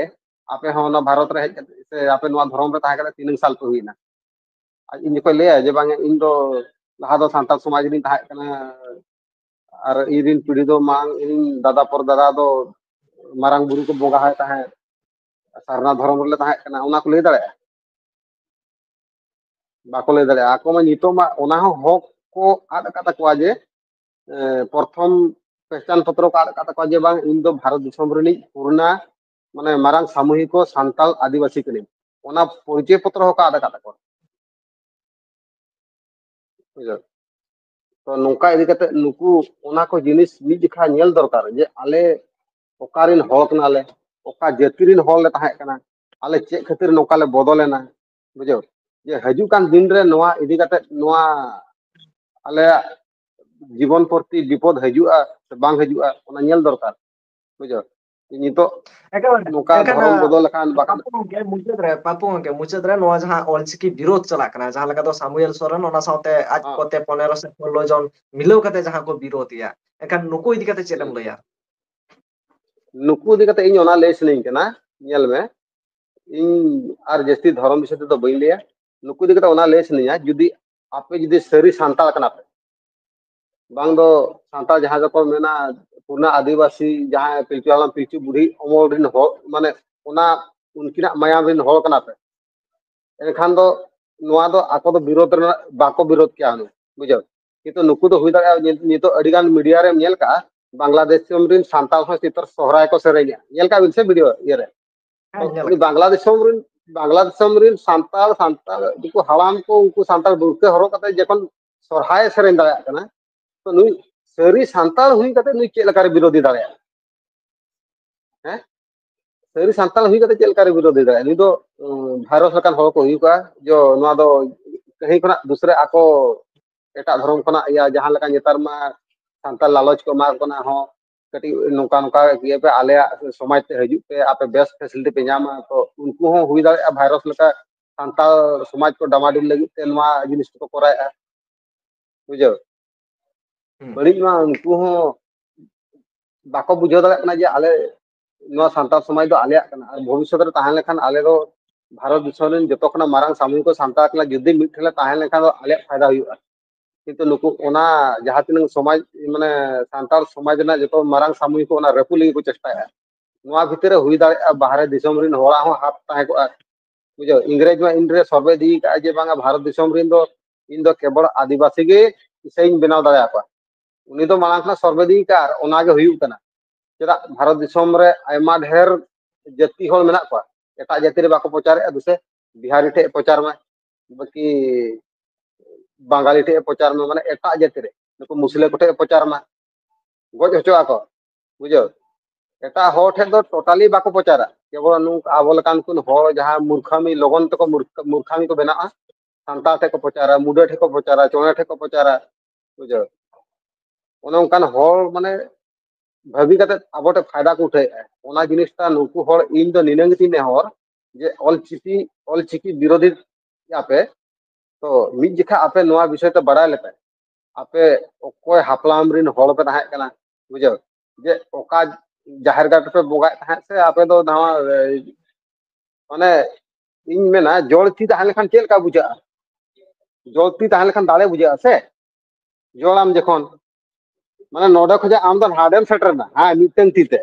ᱟᱯᱮ ᱦᱚᱸ ᱚᱱᱟ ᱵᱷᱟᱨᱚᱛ ᱨᱮ ᱦᱮᱡ ᱠᱟᱛᱮ ᱥᱮ ᱟᱯᱮ ᱱᱚᱣᱟ ᱫᱷᱚᱨᱚᱢ ᱨᱮ ᱛᱟᱦᱮᱸ ᱠᱟᱛᱮ ᱛᱤᱱᱟᱹᱜ ᱥᱟᱞ ᱯᱮ ᱦᱩᱭᱱᱟ? ᱟᱨ ᱤᱧ ᱡᱚᱠᱷᱚᱱ ᱞᱟᱹᱭᱟ ᱡᱮ ᱵᱟᱝ ᱤᱧ ᱫᱚ ᱞᱟᱦᱟ ᱫᱚ ᱥᱟᱱᱛᱟᱲ ᱥᱚᱢᱟᱡᱽ ᱨᱤᱧ ᱛᱟᱦᱮᱸ ᱠᱟᱱᱟ, ᱟᱨ ᱤᱧ ᱨᱤᱱ ᱯᱤᱲᱦᱤ ᱫᱚ ᱢᱟᱲᱟᱝ ᱤᱧ ᱫᱟᱫᱟ ᱯᱚᱨ ᱫᱟᱫᱟ ᱫᱚ ᱢᱟᱨᱟᱝ ᱵᱩᱨᱩ ᱠᱚ ᱵᱚᱸᱜᱟ ᱟᱭ ᱛᱟᱦᱮᱸᱫ, ᱥᱟᱨᱱᱟ ᱫᱷᱚᱨᱚᱢ ᱨᱮᱞᱮ ᱛᱟᱦᱮᱸ ᱠᱟᱱᱟ, ᱚᱱᱟ ᱠᱚ ᱞᱟᱹᱭ ᱫᱟᱲᱮᱭᱟᱜᱼᱟ? ᱵᱟᱠᱚ ᱞᱟᱹᱭ ᱫᱟᱲᱮᱭᱟᱜᱼᱟ᱾ ᱟᱠᱚ ᱢᱟ ᱱᱤᱛᱚᱜ ᱢᱟ ᱚᱱᱟ ᱦᱚᱸ ᱦᱚᱠ ᱠᱚ ᱟᱫ ᱟᱠᱟᱫ ᱛᱟᱠᱚᱣᱟ ᱡᱮ, ᱮ, ᱯᱨᱚᱛᱷᱚᱢ ᱯᱮᱦᱪᱟᱱ ᱯᱚᱛᱨᱚ ᱠᱚ ᱟᱫ ᱟᱠᱟᱫ ᱛᱟᱠᱚᱣᱟ ᱡᱮ ᱵᱟᱝ ᱤᱧ ᱫᱚ ᱵᱷᱟᱨᱚᱛ ᱫᱤᱥᱚᱢ ᱨᱤᱱᱤᱡ ᱯᱩᱨᱱᱟ ᱢᱟᱱᱮ ᱢᱟᱨᱟᱝ ᱥᱟᱢᱩᱦᱤᱠᱚ ᱥᱟᱱᱛᱟᱲ ᱟᱹᱫᱤᱵᱟᱹᱥᱤ ᱠᱟᱹᱱᱟᱹᱧ, ᱚᱱᱟ ᱯᱚᱨᱤᱪᱚᱭ ᱯᱚᱛᱨᱚ ᱦᱚᱸᱠᱚ ᱟᱫ ᱟᱠᱟᱫ ᱛᱟᱠᱚᱣᱟ᱾ ᱵᱩᱡᱷᱟᱹᱣ? ᱛᱚ ᱱᱚᱝᱠᱟ ᱤᱫᱤ ᱠᱟᱛᱮ ᱱᱩᱠᱩ ᱚᱱᱟ ᱠᱚ ᱡᱤᱱᱤᱥ ᱢᱤᱫ ᱡᱚᱠᱷᱟ ᱧᱮᱞ ᱫᱚᱨᱠᱟᱨ ᱡᱮ ᱟᱞᱮ ᱚᱠᱟ ᱨᱮᱱ ᱦᱚᱲ ᱠᱟᱱᱟᱞᱮ, ᱚᱠᱟ ᱡᱟᱹᱛᱤ ᱨᱮᱱ ᱦᱚᱲ ᱞᱮ ᱛᱟᱦᱮᱸ ᱠᱟᱱᱟ, ᱟᱞᱮ ᱪᱮᱫ ᱠᱷᱟᱹᱛᱤᱨ ᱱᱚᱝᱠᱟ ᱞᱮ ᱵᱚᱫᱚᱞᱮᱱᱟ᱾ ᱵᱩᱡᱷᱟᱹᱣ? ᱡᱮ ᱦᱤᱡᱩᱜ ᱠᱟᱱ ᱫᱤᱱ ᱨᱮ ᱱᱚᱣᱟ ᱤᱫᱤ ᱠᱟᱛᱮ ᱱᱚᱣᱟ ᱟᱞᱮᱭᱟᱜ ᱡᱤᱵᱚᱱ ᱯᱨᱚᱛᱤ ᱵᱤᱯᱚᱫ ᱦᱤᱡᱩᱜᱼᱟ ᱥᱮ ᱵᱟᱝ ᱦᱤᱡᱩᱜᱼᱟ, ᱚᱱᱟ ᱧᱮᱞ ᱫᱚᱨᱠᱟᱨ᱾ ᱵᱩᱡᱷᱟᱹᱣ? ᱱᱤᱛᱚᱜ ᱮᱠᱮᱵᱟᱨᱮ᱾ ᱱᱚᱝᱠᱟ ᱮᱱᱠᱷᱟᱱ, ᱫᱷᱚᱨᱚᱢ ᱵᱚᱫᱚᱞ ᱞᱮᱠᱷᱟᱱ ᱵᱟᱠᱷᱟᱱ ᱯᱟᱯᱩ ᱜᱚᱝᱠᱮ, ᱢᱩᱪᱟᱹᱫ ᱨᱮ, ᱯᱟᱯᱩ ᱜᱚᱝᱠᱮ, ᱢᱩᱪᱟᱹᱫ ᱨᱮ ᱱᱚᱣᱟ ᱡᱟᱦᱟᱸ ᱚᱞᱪᱤᱠᱤ ᱵᱤᱨᱳᱫᱷ ᱪᱟᱞᱟᱜ ᱠᱟᱱᱟ, ᱡᱟᱦᱟᱸ ᱞᱮᱠᱟ ᱫᱚ ᱥᱟᱢᱩᱭᱮᱞ ᱥᱚᱨᱮᱱ, ᱚᱱᱟ ᱥᱟᱶᱛᱮ ᱟᱡ ᱦᱚᱸ᱾ ᱠᱚᱛᱮ ᱯᱚᱱᱮᱨᱚ ᱥᱮ ᱥᱳᱞᱞᱳ ᱡᱚᱱ ᱢᱤᱞᱟᱹᱣ ᱠᱟᱛᱮ ᱡᱟᱦᱟᱸ ᱠᱚ ᱵᱤᱨᱳᱫᱷ ᱮᱭᱟ, ᱮᱱᱠᱷᱟᱱ ᱱᱩᱠᱩ ᱤᱫᱤ ᱠᱟᱛᱮ ᱪᱮᱫ ᱮᱢ ᱞᱟᱹᱭᱟ? ᱱᱩᱠᱩ ᱤᱫᱤ ᱠᱟᱛᱮ ᱤᱧ ᱚᱱᱟ ᱞᱟᱹᱭ ᱥᱟᱱᱟᱧ ᱠᱟᱱᱟ, ᱧᱮᱞ ᱢᱮ, ᱤᱧ ᱟᱨ ᱡᱟᱹᱥᱛᱤ ᱫᱷᱚᱨᱚᱢ ᱵᱤᱥᱚᱭ ᱛᱮᱫᱚ ᱵᱟᱹᱧ ᱞᱟᱹᱭᱟ, ᱱᱩᱠᱩ ᱤᱫᱤ ᱠᱟᱛᱮ ᱚᱱᱟ ᱞᱟᱹᱭ ᱥᱟᱱᱟᱧᱟ, ᱡᱩᱫᱤ ᱟᱯᱮ ᱡᱩᱫᱤ ᱥᱟᱹᱨᱤ ᱥᱟᱱᱛᱟᱲ ᱠᱟᱱᱟ ᱯᱮ, ᱵᱟᱝ ᱫᱚ ᱥᱟᱱᱛᱟᱲ ᱡᱟᱦᱟᱸ ᱫᱚᱠᱚ ᱢᱮᱱᱟ ᱯᱩᱨᱱᱟ ᱟᱹᱫᱤᱵᱟᱹᱥᱤ, ᱡᱟᱦᱟᱸᱭ ᱯᱤᱞᱪᱩ ᱦᱟᱲᱟᱢ ᱯᱤᱞᱪᱩ ᱵᱩᱲᱦᱤ ᱚᱢᱚᱞ ᱨᱮᱱ ᱦᱚᱲ, ᱢᱟᱱᱮ ᱚᱱᱟ ᱩᱱᱠᱤᱱᱟᱜ ᱢᱟᱭᱟᱢ ᱨᱮᱱ ᱦᱚᱲ ᱠᱟᱱᱟ ᱯᱮ, ᱮᱱᱠᱷᱟᱱ ᱫᱚ ᱱᱚᱣᱟ ᱫᱚ ᱟᱠᱚ ᱫᱚ ᱵᱤᱨᱳᱫᱷ ᱨᱮᱱᱟᱜ ᱵᱟᱠᱚ ᱵᱤᱨᱳᱫᱷ ᱠᱮᱭᱟ ᱦᱩᱱᱟᱹᱝ, ᱵᱩᱡᱷᱟᱹᱣ᱾ ᱠᱤᱱᱛᱩ ᱱᱩᱠᱩ ᱫᱚ ᱦᱩᱭ ᱫᱟᱲᱮᱭᱟᱜᱼᱟ, ᱧᱤ-, ᱱᱤᱛᱚᱜ ᱟᱹᱰᱤ ᱜᱟᱱ ᱢᱤᱰᱤᱭᱟ ᱨᱮᱢ ᱧᱮᱞ ᱠᱟᱜᱼᱟ, ᱵᱟᱝᱞᱟᱫᱮᱥ ᱫᱤᱥᱚᱢ ᱨᱮᱱ ᱥᱟᱱᱛᱟᱲ ᱦᱚᱸ ᱪᱮᱛᱟᱱ ᱥᱚᱦᱨᱟᱭ ᱠᱚ ᱥᱮᱨᱮᱧᱟ, ᱧᱮᱞ ᱠᱟᱜ ᱵᱤᱱ ᱥᱮ ᱵᱷᱤᱰᱤᱭᱳ ᱤᱭᱟᱹ ᱨᱮ? ᱦᱮᱸ, ᱧᱮᱞ ᱩᱱᱤ ᱠᱟᱜ᱾ ᱵᱟᱝᱞᱟᱫᱮᱥ ᱫᱤᱥᱚᱢ ᱨᱮᱱ, ᱵᱟᱝᱞᱟᱫᱮᱥ ᱫᱤᱥᱚᱢ ᱨᱮᱱ ᱥᱟᱱᱛᱟᱲ, ᱥᱟᱱᱛᱟᱲ ᱩᱱᱠᱩ ᱦᱟᱲᱟᱢ ᱠᱚ, ᱩᱱᱠᱩ ᱥᱟᱱᱛᱟᱲ ᱵᱩᱨᱠᱟᱹ ᱦᱚᱨᱚᱜ ᱠᱟᱛᱮ ᱡᱚᱠᱷᱚᱱ ᱥᱚᱨᱦᱟᱭ ᱮ ᱥᱮᱨᱮᱧ ᱫᱟᱲᱮᱭᱟᱜ ᱠᱟᱱᱟ, ᱛᱚ ᱱᱩᱭ ᱥᱟᱹᱨᱤ ᱥᱟᱱᱛᱟᱲ ᱦᱩᱭ ᱠᱟᱛᱮ ᱱᱩᱭ ᱪᱮᱫ ᱞᱮᱠᱟᱨᱮ ᱵᱤᱨᱳᱫᱷᱤ ᱫᱟᱲᱮᱭᱟᱜᱼᱟ? ᱦᱮᱸ? ᱥᱟᱹᱨᱤ ᱥᱟᱱᱛᱟᱲ ᱦᱩᱭ ᱠᱟᱛᱮ ᱪᱮᱫ ᱞᱮᱠᱟᱨᱮ ᱵᱤᱨᱳᱫᱷᱤ ᱫᱟᱲᱮᱭᱟᱜᱼᱟ? ᱱᱩᱭ ᱫᱚ, ᱩᱸ, ᱵᱷᱟᱭᱨᱟᱥ ᱞᱮᱠᱟᱱ ᱦᱚᱲ ᱠᱚ ᱦᱩᱭᱩᱜᱼᱟ, ᱡᱚ ᱱᱚᱣᱟ ᱫᱚ ᱠᱟᱹᱦᱤ ᱠᱷᱚᱱᱟᱜ ᱫᱩᱥᱨᱟ ᱟᱠᱚ ᱮᱴᱟᱜ ᱫᱷᱚᱨᱚᱢ ᱠᱷᱚᱱᱟᱜ, ᱤᱭᱟᱹ, ᱡᱟᱦᱟᱸ ᱞᱮᱠᱟ ᱱᱮᱛᱟᱨ ᱢᱟ ᱥᱟᱱᱛᱟᱲ ᱞᱟᱞᱚᱪ ᱠᱚ ᱮᱢᱟ ᱠᱚ ᱠᱟᱱᱟ ᱦᱚᱸ, ᱠᱟᱹᱴᱤᱡ ᱱᱚᱝᱠᱟ ᱱᱚᱝᱠᱟ ᱤᱭᱟᱹ ᱯᱮ, ᱟᱞᱮᱭᱟᱜ ᱥᱚᱢᱟᱡᱽ ᱛᱮ ᱦᱤᱡᱩᱜ ᱯᱮ, ᱟᱯᱮ ᱵᱮᱥ ᱯᱷᱮᱥᱤᱞᱤᱴᱤ ᱯᱮ ᱧᱟᱢᱟ᱾ ᱛᱚ ᱩᱱᱠᱩ ᱦᱚᱸ ᱦᱩᱭ ᱫᱟᱲᱮᱭᱟᱜᱼᱟ ᱵᱷᱟᱭᱨᱟᱥ ᱞᱮᱠᱟ ᱥᱟᱱᱛᱟᱲ ᱥᱚᱢᱟᱡᱽ ᱠᱚ ᱰᱟᱢᱟᱰᱤᱞ ᱞᱟᱹᱜᱤᱫ ᱛᱮ ᱱᱚᱣᱟ ᱡᱤᱱᱤᱥ ᱠᱚ ᱠᱚᱨᱟᱣᱮᱫᱼᱟ, ᱵᱩᱡᱷᱟᱹᱣ᱾ ᱦᱩᱸ᱾ ᱵᱟᱹᱲᱤᱡ ᱢᱟ ᱩᱱᱠᱩ ᱦᱚᱸ ᱵᱟᱠᱚ ᱵᱩᱡᱷᱟᱹᱣ ᱫᱟᱲᱮᱭᱟᱜ ᱠᱟᱱᱟ ᱡᱮ ᱟᱞᱮ ᱱᱚᱣᱟ ᱥᱟᱱᱛᱟᱲ ᱥᱚᱢᱟᱡᱽ ᱫᱚ ᱟᱞᱮᱭᱟᱜ ᱠᱟᱱᱟ, ᱟᱨ ᱵᱷᱚᱵᱤᱥᱥᱚᱛ ᱨᱮ ᱛᱟᱦᱮᱸ ᱞᱮᱱᱠᱷᱟᱱ ᱟᱞᱮ ᱫᱚ ᱵᱷᱟᱨᱚᱛ ᱫᱤᱥᱚᱢ ᱨᱮᱱ ᱡᱚᱛᱚ ᱠᱷᱚᱱᱟᱜ ᱢᱟᱨᱟᱝ ᱥᱟᱢᱩᱦᱤᱠ ᱥᱟᱱᱛᱟᱲ ᱠᱟᱱᱟ, ᱡᱩᱫᱤ ᱢᱤᱫ ᱴᱷᱮᱱ ᱞᱮ ᱛᱟᱦᱮᱸ ᱞᱮᱱᱠᱷᱟᱱ ᱫᱚ ᱟᱞᱮᱭᱟᱜ ᱯᱷᱟᱭᱫᱟ ᱦᱩᱭᱩᱜᱼᱟ᱾ ᱠᱤᱱᱛᱩ ᱱᱩᱠᱩ ᱚᱱᱟ ᱡᱟᱦᱟᱸ ᱛᱤᱱᱟᱹᱜ ᱥᱚᱢᱟᱡᱽ, ᱢᱟᱱᱮ ᱥᱟᱱᱛᱟᱲ ᱥᱚᱢᱟᱡᱽ ᱨᱮᱱᱟᱜ ᱡᱚᱛᱚ ᱢᱟᱨᱟᱝ ᱥᱟᱢᱩᱦᱤᱠ ᱚᱱᱟ ᱨᱟᱹᱯᱩᱫ ᱞᱟᱹᱜᱤᱫ ᱠᱚ ᱪᱮᱥᱴᱟᱭᱮᱫᱼᱟ᱾ ᱱᱚᱣᱟ ᱵᱷᱤᱛᱤᱨ ᱨᱮ ᱦᱩᱭ ᱫᱟᱲᱮᱭᱟᱜᱼᱟ ᱵᱟᱦᱨᱮ ᱫᱤᱥᱚᱢ ᱨᱮᱱ ᱦᱚᱲᱟᱜ ᱦᱚᱸ ᱦᱟᱛ ᱛᱟᱦᱮᱸ ᱠᱚᱜᱼᱟ, ᱵᱩᱡᱷᱟᱹᱣ᱾ ᱤᱝᱨᱮᱡᱽ ᱢᱟ ᱤᱱᱨᱮ ᱥᱚᱨᱵᱮ ᱤᱫᱤ ᱠᱟᱜᱼᱟ ᱡᱮ ᱵᱟᱝᱟ ᱵᱷᱟᱨᱚᱛ ᱫᱤᱥᱚᱢ ᱨᱮᱱ ᱫᱚ ᱤᱧ ᱫᱚ ᱠᱮᱵᱚᱞ ᱟᱹᱫᱤᱵᱟᱹᱥᱤ ᱜᱮ ᱤᱥᱟᱹᱭᱤᱧ ᱵᱮᱱᱟᱣ ᱫᱟᱲᱮᱭᱟᱠᱚᱣᱟ᱾ ᱩᱱᱤ ᱫᱚ ᱢᱟᱲᱟᱝ ᱠᱷᱚᱱᱟᱜ ᱥᱚᱨᱵᱮ ᱤᱫᱤ ᱠᱟᱜᱼᱟ, ᱟᱨ ᱚᱱᱟᱜᱮ ᱦᱩᱭᱩᱜ ᱠᱟᱱᱟ᱾ ᱪᱮᱫᱟᱜ ᱵᱷᱟᱨᱚᱛ ᱫᱤᱥᱚᱢ ᱨᱮ ᱟᱭᱢᱟ ᱰᱷᱮᱨ ᱡᱟᱹᱛᱤ ᱦᱚᱲ ᱢᱮᱱᱟᱜ ᱠᱚᱣᱟ, ᱮᱴᱟᱜ ᱡᱟᱹᱛᱤ ᱨᱮ ᱵᱟᱠᱚ ᱯᱨᱚᱪᱟᱨᱮᱫᱼᱟ, ᱫᱩᱥᱮ ᱵᱤᱦᱟᱨᱤ ᱴᱷᱮᱡ ᱯᱨᱚᱪᱟᱨ ᱢᱟᱭ, ᱵᱟᱠᱤ ᱵᱟᱝᱜᱟᱞᱤ ᱴᱷᱮᱡ ᱯᱨᱚᱪᱟᱨ ᱢᱟᱭ, ᱢᱟᱱᱮ ᱮᱴᱟᱜ ᱡᱟᱹᱛᱤ ᱨᱮ᱾ ᱱᱩᱠᱩ ᱢᱩᱥᱞᱟᱹ ᱠᱚᱴᱷᱮᱱ ᱯᱨᱚᱪᱟᱨ ᱢᱟ, ᱜᱚᱡ ᱦᱚᱪᱚ ᱟᱠᱚ, ᱵᱩᱡᱷᱟᱹᱣ᱾ ᱮᱴᱟᱜ ᱦᱚᱲ ᱴᱷᱮᱱ ᱫᱚ ᱴᱳᱴᱟᱞᱤ ᱵᱟᱠᱚ ᱯᱨᱚᱪᱟᱨᱟ᱾ ᱠᱮᱵᱚᱞ ᱱᱩᱠᱩ ᱟᱵᱚ ᱞᱮᱠᱟᱱ ᱠᱚ ᱦᱚᱲ ᱡᱟᱦᱟᱸ ᱢᱩᱨᱠᱷᱟᱢᱤ, ᱞᱚᱜᱚᱱ ᱛᱮᱠᱚ ᱢᱩᱨᱠᱷᱟᱢᱤ ᱠᱚ ᱵᱮᱱᱟᱜᱼᱟ, ᱥᱟᱱᱛᱟᱲ ᱴᱷᱮᱱ ᱠᱚ ᱯᱨᱚᱪᱟᱨᱟ, ᱢᱩᱰᱟᱹ ᱴᱷᱮᱱ ᱠᱚ ᱯᱨᱚᱪᱟᱨᱟ, ᱪᱚᱬᱮ ᱴᱷᱮᱱ ᱠᱚ ᱯᱨᱚᱪᱟᱨᱟ, ᱵᱩᱡᱷᱟᱹᱣ᱾ ᱚᱱᱮ ᱚᱱᱠᱟᱱ ᱦᱚᱲ ᱢᱟᱱᱮ ᱵᱷᱟᱹᱵᱤ ᱠᱟᱛᱮ ᱟᱵᱚ ᱴᱷᱮᱱ ᱯᱷᱟᱭᱫᱟ ᱠᱚ ᱩᱴᱷᱟᱹᱣᱮᱫᱼᱟ᱾ ᱚᱱᱟ ᱡᱤᱱᱤᱥᱴᱟ ᱱᱩᱠᱩ ᱦᱚᱲ, ᱤᱧ ᱫᱚ ᱱᱤᱱᱟᱹᱝ ᱜᱮᱛᱤᱧ ᱱᱮᱦᱚᱨ ᱡᱮ ᱚᱞᱪᱤᱠᱤ, ᱚᱞᱪᱤᱠᱤ ᱵᱤᱨᱳᱫᱷᱤ ᱟᱯᱮ, ᱛᱚ ᱢᱤᱫ ᱡᱚᱠᱷᱟ ᱟᱯᱮ ᱱᱚᱣᱟ ᱵᱤᱥᱚᱭ ᱛᱮ ᱵᱟᱲᱟᱭ ᱞᱮᱯᱮ, ᱟᱯᱮ ᱚᱠᱚᱭ ᱦᱟᱯᱲᱟᱢ ᱨᱤᱱ ᱦᱚᱲ ᱯᱮ ᱛᱟᱦᱮᱸ ᱠᱟᱱᱟ, ᱵᱩᱡᱷᱟᱹᱣ, ᱡᱮ ᱚᱠᱟ ᱡᱟᱦᱮᱨ ᱜᱟᱲ ᱨᱮᱯᱮ ᱵᱚᱸᱜᱟᱭᱮᱫ ᱛᱟᱦᱮᱸᱫ ᱥᱮ ᱟᱯᱮ ᱫᱚ ᱱᱟᱣᱟ, ᱮ, ᱢᱟᱱᱮ ᱤᱧ ᱢᱮᱱᱟ ᱡᱚᱲ ᱛᱤ ᱛᱟᱦᱮᱸ ᱞᱮᱱᱠᱷᱟᱱ ᱪᱮᱫ ᱞᱮᱠᱟ ᱵᱩᱡᱷᱟᱹᱜᱼᱟ? ᱡᱚᱲ ᱛᱤ ᱛᱟᱦᱮᱸ ᱞᱮᱠᱷᱟᱱ ᱫᱟᱲᱮ ᱵᱩᱡᱷᱟᱹᱜᱼᱟ ᱥᱮ? ᱡᱚᱲᱟᱢ ᱡᱚᱠᱷᱚᱱ, ᱢᱟᱱᱮ ᱱᱚᱰᱮ ᱠᱷᱚᱱᱟᱜ ᱟᱢ ᱫᱚ ᱦᱟᱸᱰᱮᱢ ᱥᱮᱴᱮᱨ ᱮᱱᱟ, ᱦᱮᱸ, ᱢᱤᱫᱴᱟᱝ ᱛᱤ ᱛᱮ,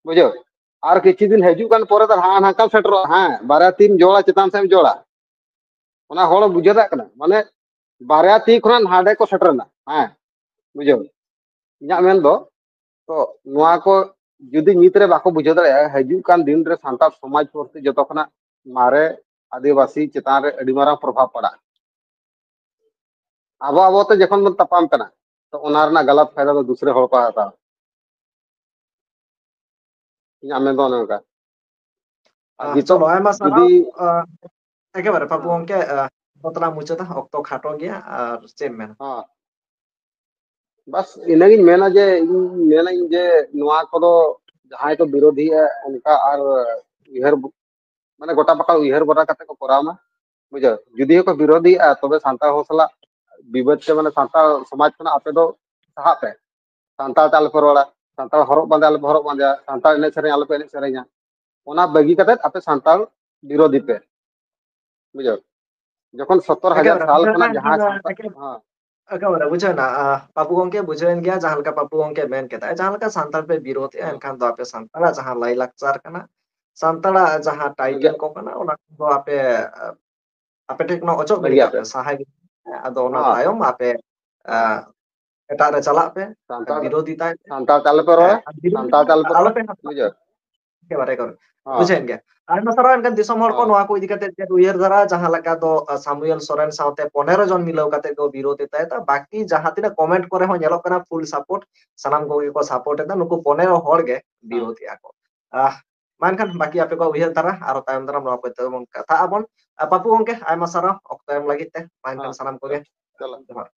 ᱵᱩᱡᱷᱟᱹᱣ᱾ ᱟᱨ ᱠᱤᱪᱷᱩ ᱫᱤᱱ ᱦᱤᱡᱩᱜ ᱠᱟᱱ ᱯᱚᱨᱮ ᱫᱚ ᱦᱟᱸᱜ ᱦᱟᱱᱠᱟᱢ ᱥᱮᱴᱮᱨᱚᱜᱼᱟ, ᱦᱮᱸ, ᱵᱟᱨᱭᱟ ᱛᱤᱢ ᱡᱚᱲᱟ, ᱪᱮᱛᱟᱱ ᱥᱮᱫ ᱮᱢ ᱡᱚᱲᱟ᱾ ᱚᱱᱟ ᱦᱚᱲ ᱵᱩᱡᱷᱟᱹᱣ ᱫᱟᱲᱮᱭᱟᱜ ᱠᱟᱱᱟ, ᱢᱟᱱᱮ ᱵᱟᱨᱭᱟ ᱛᱤ ᱠᱷᱚᱱᱟᱜ ᱦᱟᱸᱰᱮ ᱠᱚ ᱥᱮᱴᱮᱨ ᱮᱱᱟ, ᱦᱮᱸ, ᱵᱩᱡᱷᱟᱹᱣ᱾ ᱤᱧᱟᱹᱜ ᱢᱮᱱ ᱫᱚ, ᱛᱚ ᱱᱚᱣᱟ ᱠᱚ ᱡᱩᱫᱤ ᱱᱤᱛ ᱨᱮ ᱵᱟᱠᱚ ᱵᱩᱡᱷᱟᱹᱣ ᱫᱟᱲᱮᱭᱟᱜᱼᱟ, ᱦᱤᱡᱩᱜ ᱠᱟᱱ ᱫᱤᱱ ᱨᱮ ᱥᱟᱱᱛᱟᱲ ᱥᱚᱢᱟᱡᱽ ᱯᱨᱚᱛᱤ ᱡᱚᱛᱚ ᱠᱷᱚᱱᱟᱜ ᱢᱟᱨᱮ ᱟᱹᱫᱤᱵᱟᱹᱥᱤ ᱪᱮᱛᱟᱱ ᱨᱮ ᱟᱹᱰᱤ ᱢᱟᱨᱟᱝ ᱯᱨᱚᱵᱷᱟᱵᱽ ᱯᱟᱲᱟᱜᱼᱟ᱾ ᱟᱵᱚ ᱟᱵᱚ ᱛᱮ ᱡᱚᱠᱷᱚᱱ ᱵᱚᱱ ᱛᱟᱯᱟᱢ ᱠᱟᱱᱟ, ᱛᱚ ᱚᱱᱟ ᱨᱮᱱᱟᱜ ᱜᱟᱞᱟᱛ ᱯᱷᱟᱭᱫᱟ ᱫᱚ ᱫᱩᱥᱨᱟᱹ ᱦᱚᱲ ᱠᱚ ᱦᱟᱛᱟᱣᱟ᱾ ᱤᱧᱟᱹᱜ ᱢᱮᱱ ᱫᱚ ᱚᱱᱮ ᱚᱱᱠᱟ᱾ ᱟᱨ ᱟᱦ, ᱱᱤᱛᱚᱜ ᱪᱚᱞᱚ, ᱟᱭᱢᱟ ᱥᱟᱨᱦᱟᱣ᱾ ᱡᱩᱫᱤ ᱟᱦ, ᱮᱠᱮᱵᱟᱨᱮ, ᱯᱟᱯᱩ ᱦᱮᱸ᱾ ᱜᱚᱢᱠᱮ, ᱟᱦ, ᱵᱚᱛᱞᱟ ᱢᱩᱪᱟᱹᱫᱟ, ᱚᱠᱛᱚ ᱠᱷᱟᱴᱚ ᱜᱮᱭᱟ, ᱟᱨ ᱪᱮᱫ ᱮᱢ ᱢᱮᱱᱟ? ᱦᱮᱸ᱾ ᱵᱟᱥ, ᱤᱱᱟᱹᱜᱤᱧ ᱢᱮᱱᱟ ᱡᱮ, ᱤᱧ ᱢᱮᱱᱟᱹᱧ ᱡᱮ, ᱱᱚᱣᱟ ᱠᱚᱫᱚ ᱡᱟᱦᱟᱸᱭ ᱠᱚ ᱵᱤᱨᱳᱫᱷᱤᱭᱟ, ᱚᱱᱠᱟ ᱟᱨ ᱩᱭᱦᱟᱹᱨ, ᱢᱟᱱᱮ, ᱜᱚᱴᱟ ᱯᱟᱠᱟ ᱩᱭᱦᱟᱹᱨ ᱜᱚᱴᱟ ᱠᱟᱛᱮ ᱠᱚ ᱠᱚᱨᱟᱣ ᱢᱟ, ᱵᱩᱡᱷᱟᱹᱣ᱾ ᱡᱩᱫᱤ ᱦᱚᱸᱠᱚ ᱵᱤᱨᱳᱫᱷᱤᱭᱟ, ᱛᱚᱵᱮ ᱥᱟᱱᱛᱟᱲ ᱦᱚᱲ ᱥᱟᱞᱟᱜ ᱵᱤᱵᱟᱹᱫ ᱛᱮ, ᱢᱟᱱᱮ, ᱥᱟᱱᱛᱟᱲ ᱥᱚᱢᱟᱡᱽ ᱠᱷᱚᱱᱟᱜ ᱟᱯᱮ ᱫᱚ ᱥᱟᱦᱟᱜ ᱯᱮ᱾ ᱥᱟᱱᱛᱟᱲ ᱛᱮ ᱟᱞᱚᱯᱮ ᱨᱚᱲᱟ, ᱥᱟᱱᱛᱟᱲ ᱦᱚᱨᱚᱜ ᱵᱟᱸᱫᱮ ᱟᱞᱚᱯᱮ ᱦᱚᱨᱚᱜ ᱵᱟᱸᱫᱮᱭᱟ, ᱥᱟᱱᱛᱟᱲ ᱮᱱᱮᱡ ᱥᱮᱨᱮᱧ ᱟᱞᱚᱯᱮ ᱮᱱᱮᱡ ᱥᱮᱨᱮᱧᱟ᱾ ᱚᱱᱟ ᱵᱟᱹᱜᱤ ᱠᱟᱛᱮ ᱟᱯᱮ ᱥᱟᱱᱛᱟᱲ ᱵᱤᱨᱳᱫᱷᱤ ᱯᱮ, ᱵᱩᱡᱷᱟᱹᱣ᱾ ᱡᱚᱠᱷᱚᱱ ᱥᱚᱛᱛᱚᱨ ᱦᱟᱡᱟᱨ ᱮᱠᱮᱵᱟᱨᱮ, ᱥᱟᱞ ᱵᱩᱡᱷᱟᱹᱣ ᱠᱷᱚᱱᱟᱜ ᱮᱱᱟ, ᱡᱟᱦᱟᱸ ᱥᱟᱱᱛᱟᱲ, ᱮᱠᱮ-, ᱦᱮᱸ᱾ ᱮᱠᱮᱵᱟᱨᱮ, ᱵᱩᱡᱷᱟᱹᱣ ᱮᱱᱟ, ᱟᱦ, ᱯᱟᱯᱩ ᱜᱚᱢᱠᱮ, ᱵᱩᱡᱷᱟᱹᱣ ᱮᱱ ᱜᱮᱭᱟ, ᱡᱟᱦᱟᱸ ᱞᱮᱠᱟ ᱯᱟᱯᱩ ᱜᱚᱢᱠᱮ ᱢᱮᱱ ᱠᱮᱫᱟᱭ, ᱡᱟᱦᱟᱸ ᱞᱮᱠᱟ ᱥᱟᱱᱛᱟᱲ ᱯᱮ ᱵᱤᱨᱳᱫᱷᱮᱜᱼᱟ, ᱦᱮᱸ᱾ ᱮᱱᱠᱷᱟᱱ ᱫᱚ ᱟᱯᱮ ᱥᱟᱱᱛᱟᱲᱟᱜ ᱡᱟᱦᱟᱸ ᱞᱟᱭᱼᱞᱟᱠᱪᱟᱨ ᱠᱟᱱᱟ, ᱥᱟᱱᱛᱟᱲᱟᱜ ᱡᱟᱦᱟᱸ ᱴᱟᱭᱴᱮᱞ ᱦᱮᱸ᱾ ᱠᱚ ᱠᱟᱱᱟ, ᱚᱱᱟ ᱠᱚᱫᱚ ᱟᱯᱮ, ᱟᱯᱮ ᱴᱷᱮᱱ ᱠᱷᱚᱱᱟᱜ ᱚᱪᱚᱜ ᱜᱤᱰᱤ ᱵᱟᱹᱜᱤᱭᱟᱜ ᱠᱟᱜ ᱯᱮ᱾ ᱯᱮ, ᱥᱟᱦᱟ ᱜᱤᱰᱤ ᱯᱮ᱾ ᱟᱫᱚ ᱚᱱᱟ ᱦᱮᱸ᱾ ᱛᱟᱭᱚᱢ ᱟᱯᱮ, ᱦᱮᱸ᱾ ᱟᱦ, ᱮᱴᱟᱜ ᱨᱮ ᱪᱟᱞᱟᱜ ᱯᱮ, ᱥᱟᱱᱛᱟᱲ, ᱵᱤᱨᱳᱫᱷᱤᱛᱟᱭ ᱯᱮ᱾ ᱥᱟᱱᱛᱟᱲ ᱛᱮ ᱟᱞᱚᱯᱮ ᱨᱚᱲᱟ, ᱦᱮᱸ, ᱟᱨ ᱵᱤᱨᱳᱫᱷᱤ ᱥᱟᱱᱛᱟᱲ ᱛᱮ ᱟᱞᱚᱯᱮ ᱨᱚᱲᱟ, ᱟᱞᱚᱯᱮ ᱦᱟᱛᱟᱣᱟ᱾ ᱵᱩᱡᱷᱟᱹᱣ? ᱮᱠᱮᱵᱟᱨᱮ ᱠᱚᱨᱮ᱾ ᱦᱚᱸ᱾ ᱵᱩᱡᱷᱟᱹᱣᱮᱱ ᱜᱮᱭᱟ᱾ ᱟᱭᱢᱟ ᱥᱟᱨᱦᱟᱣ ᱮᱱᱠᱷᱟᱱ ᱫᱤᱥᱚᱢ ᱦᱚᱲ ᱠᱚ ᱦᱚᱸ᱾ ᱱᱚᱣᱟ ᱠᱚ ᱤᱫᱤ ᱠᱟᱛᱮ ᱪᱮᱫ ᱩᱭᱦᱟᱹᱨ ᱫᱷᱟᱨᱟ, ᱡᱟᱦᱟᱸ ᱞᱮᱠᱟ ᱫᱚ, ᱟ, ᱥᱟᱢᱩᱭᱮᱞ ᱥᱚᱨᱮᱱ ᱥᱟᱶᱛᱮ ᱯᱚᱱᱮᱨᱚ ᱡᱚᱱ ᱢᱤᱞᱟᱹᱣ ᱠᱟᱛᱮ ᱠᱚ ᱵᱤᱨᱳᱫ ᱮᱫ ᱛᱟᱦᱮᱸᱫ᱾ ᱵᱟᱹᱠᱤ ᱡᱟᱦᱟᱸ ᱛᱤᱱᱟᱹᱜ comment ᱠᱚᱨᱮ ᱦᱚᱸ ᱧᱮᱞᱚᱜ ᱠᱟᱱᱟ full support, ᱥᱟᱱᱟᱢ ᱠᱚᱜᱮ ᱠᱚ support ᱮᱫᱟ, ᱱᱩᱠᱩ ᱯᱚᱱᱮᱨᱚ ᱦᱚᱲ ᱜᱮ ᱦᱚᱸ᱾ ᱵᱤᱨᱳᱫ ᱮᱫᱟ ᱠᱚ᱾ ᱟᱦ, ᱢᱟ ᱮᱱᱠᱷᱟᱱ ᱵᱟᱹᱠᱤ ᱟᱯᱮ ᱠᱚᱣᱟᱜ ᱩᱭᱦᱟᱹᱨ ᱫᱷᱟᱨᱟ ᱟᱨᱚ ᱛᱟᱭᱚᱢ ᱫᱟᱨᱟᱢ ᱱᱚᱣᱟ ᱠᱚ ᱤᱫᱤ ᱠᱟᱛᱮ ᱵᱚᱱ ᱠᱟᱛᱷᱟᱜ ᱟᱵᱚᱱ᱾ ᱟ, ᱯᱟᱯᱩ ᱜᱚᱝᱠᱮ, ᱟᱭᱢᱟ ᱥᱟᱨᱦᱟᱣ ᱚᱠᱛᱚ ᱮᱢ ᱞᱟᱹᱜᱤᱫ ᱛᱮ᱾ ᱢᱟ ᱮᱱᱠᱷᱟᱱ ᱦᱚᱸ᱾ ᱥᱟᱱᱟᱢ ᱠᱚᱜᱮ ᱪᱚᱞᱚ᱾ ᱡᱚᱦᱟᱨ᱾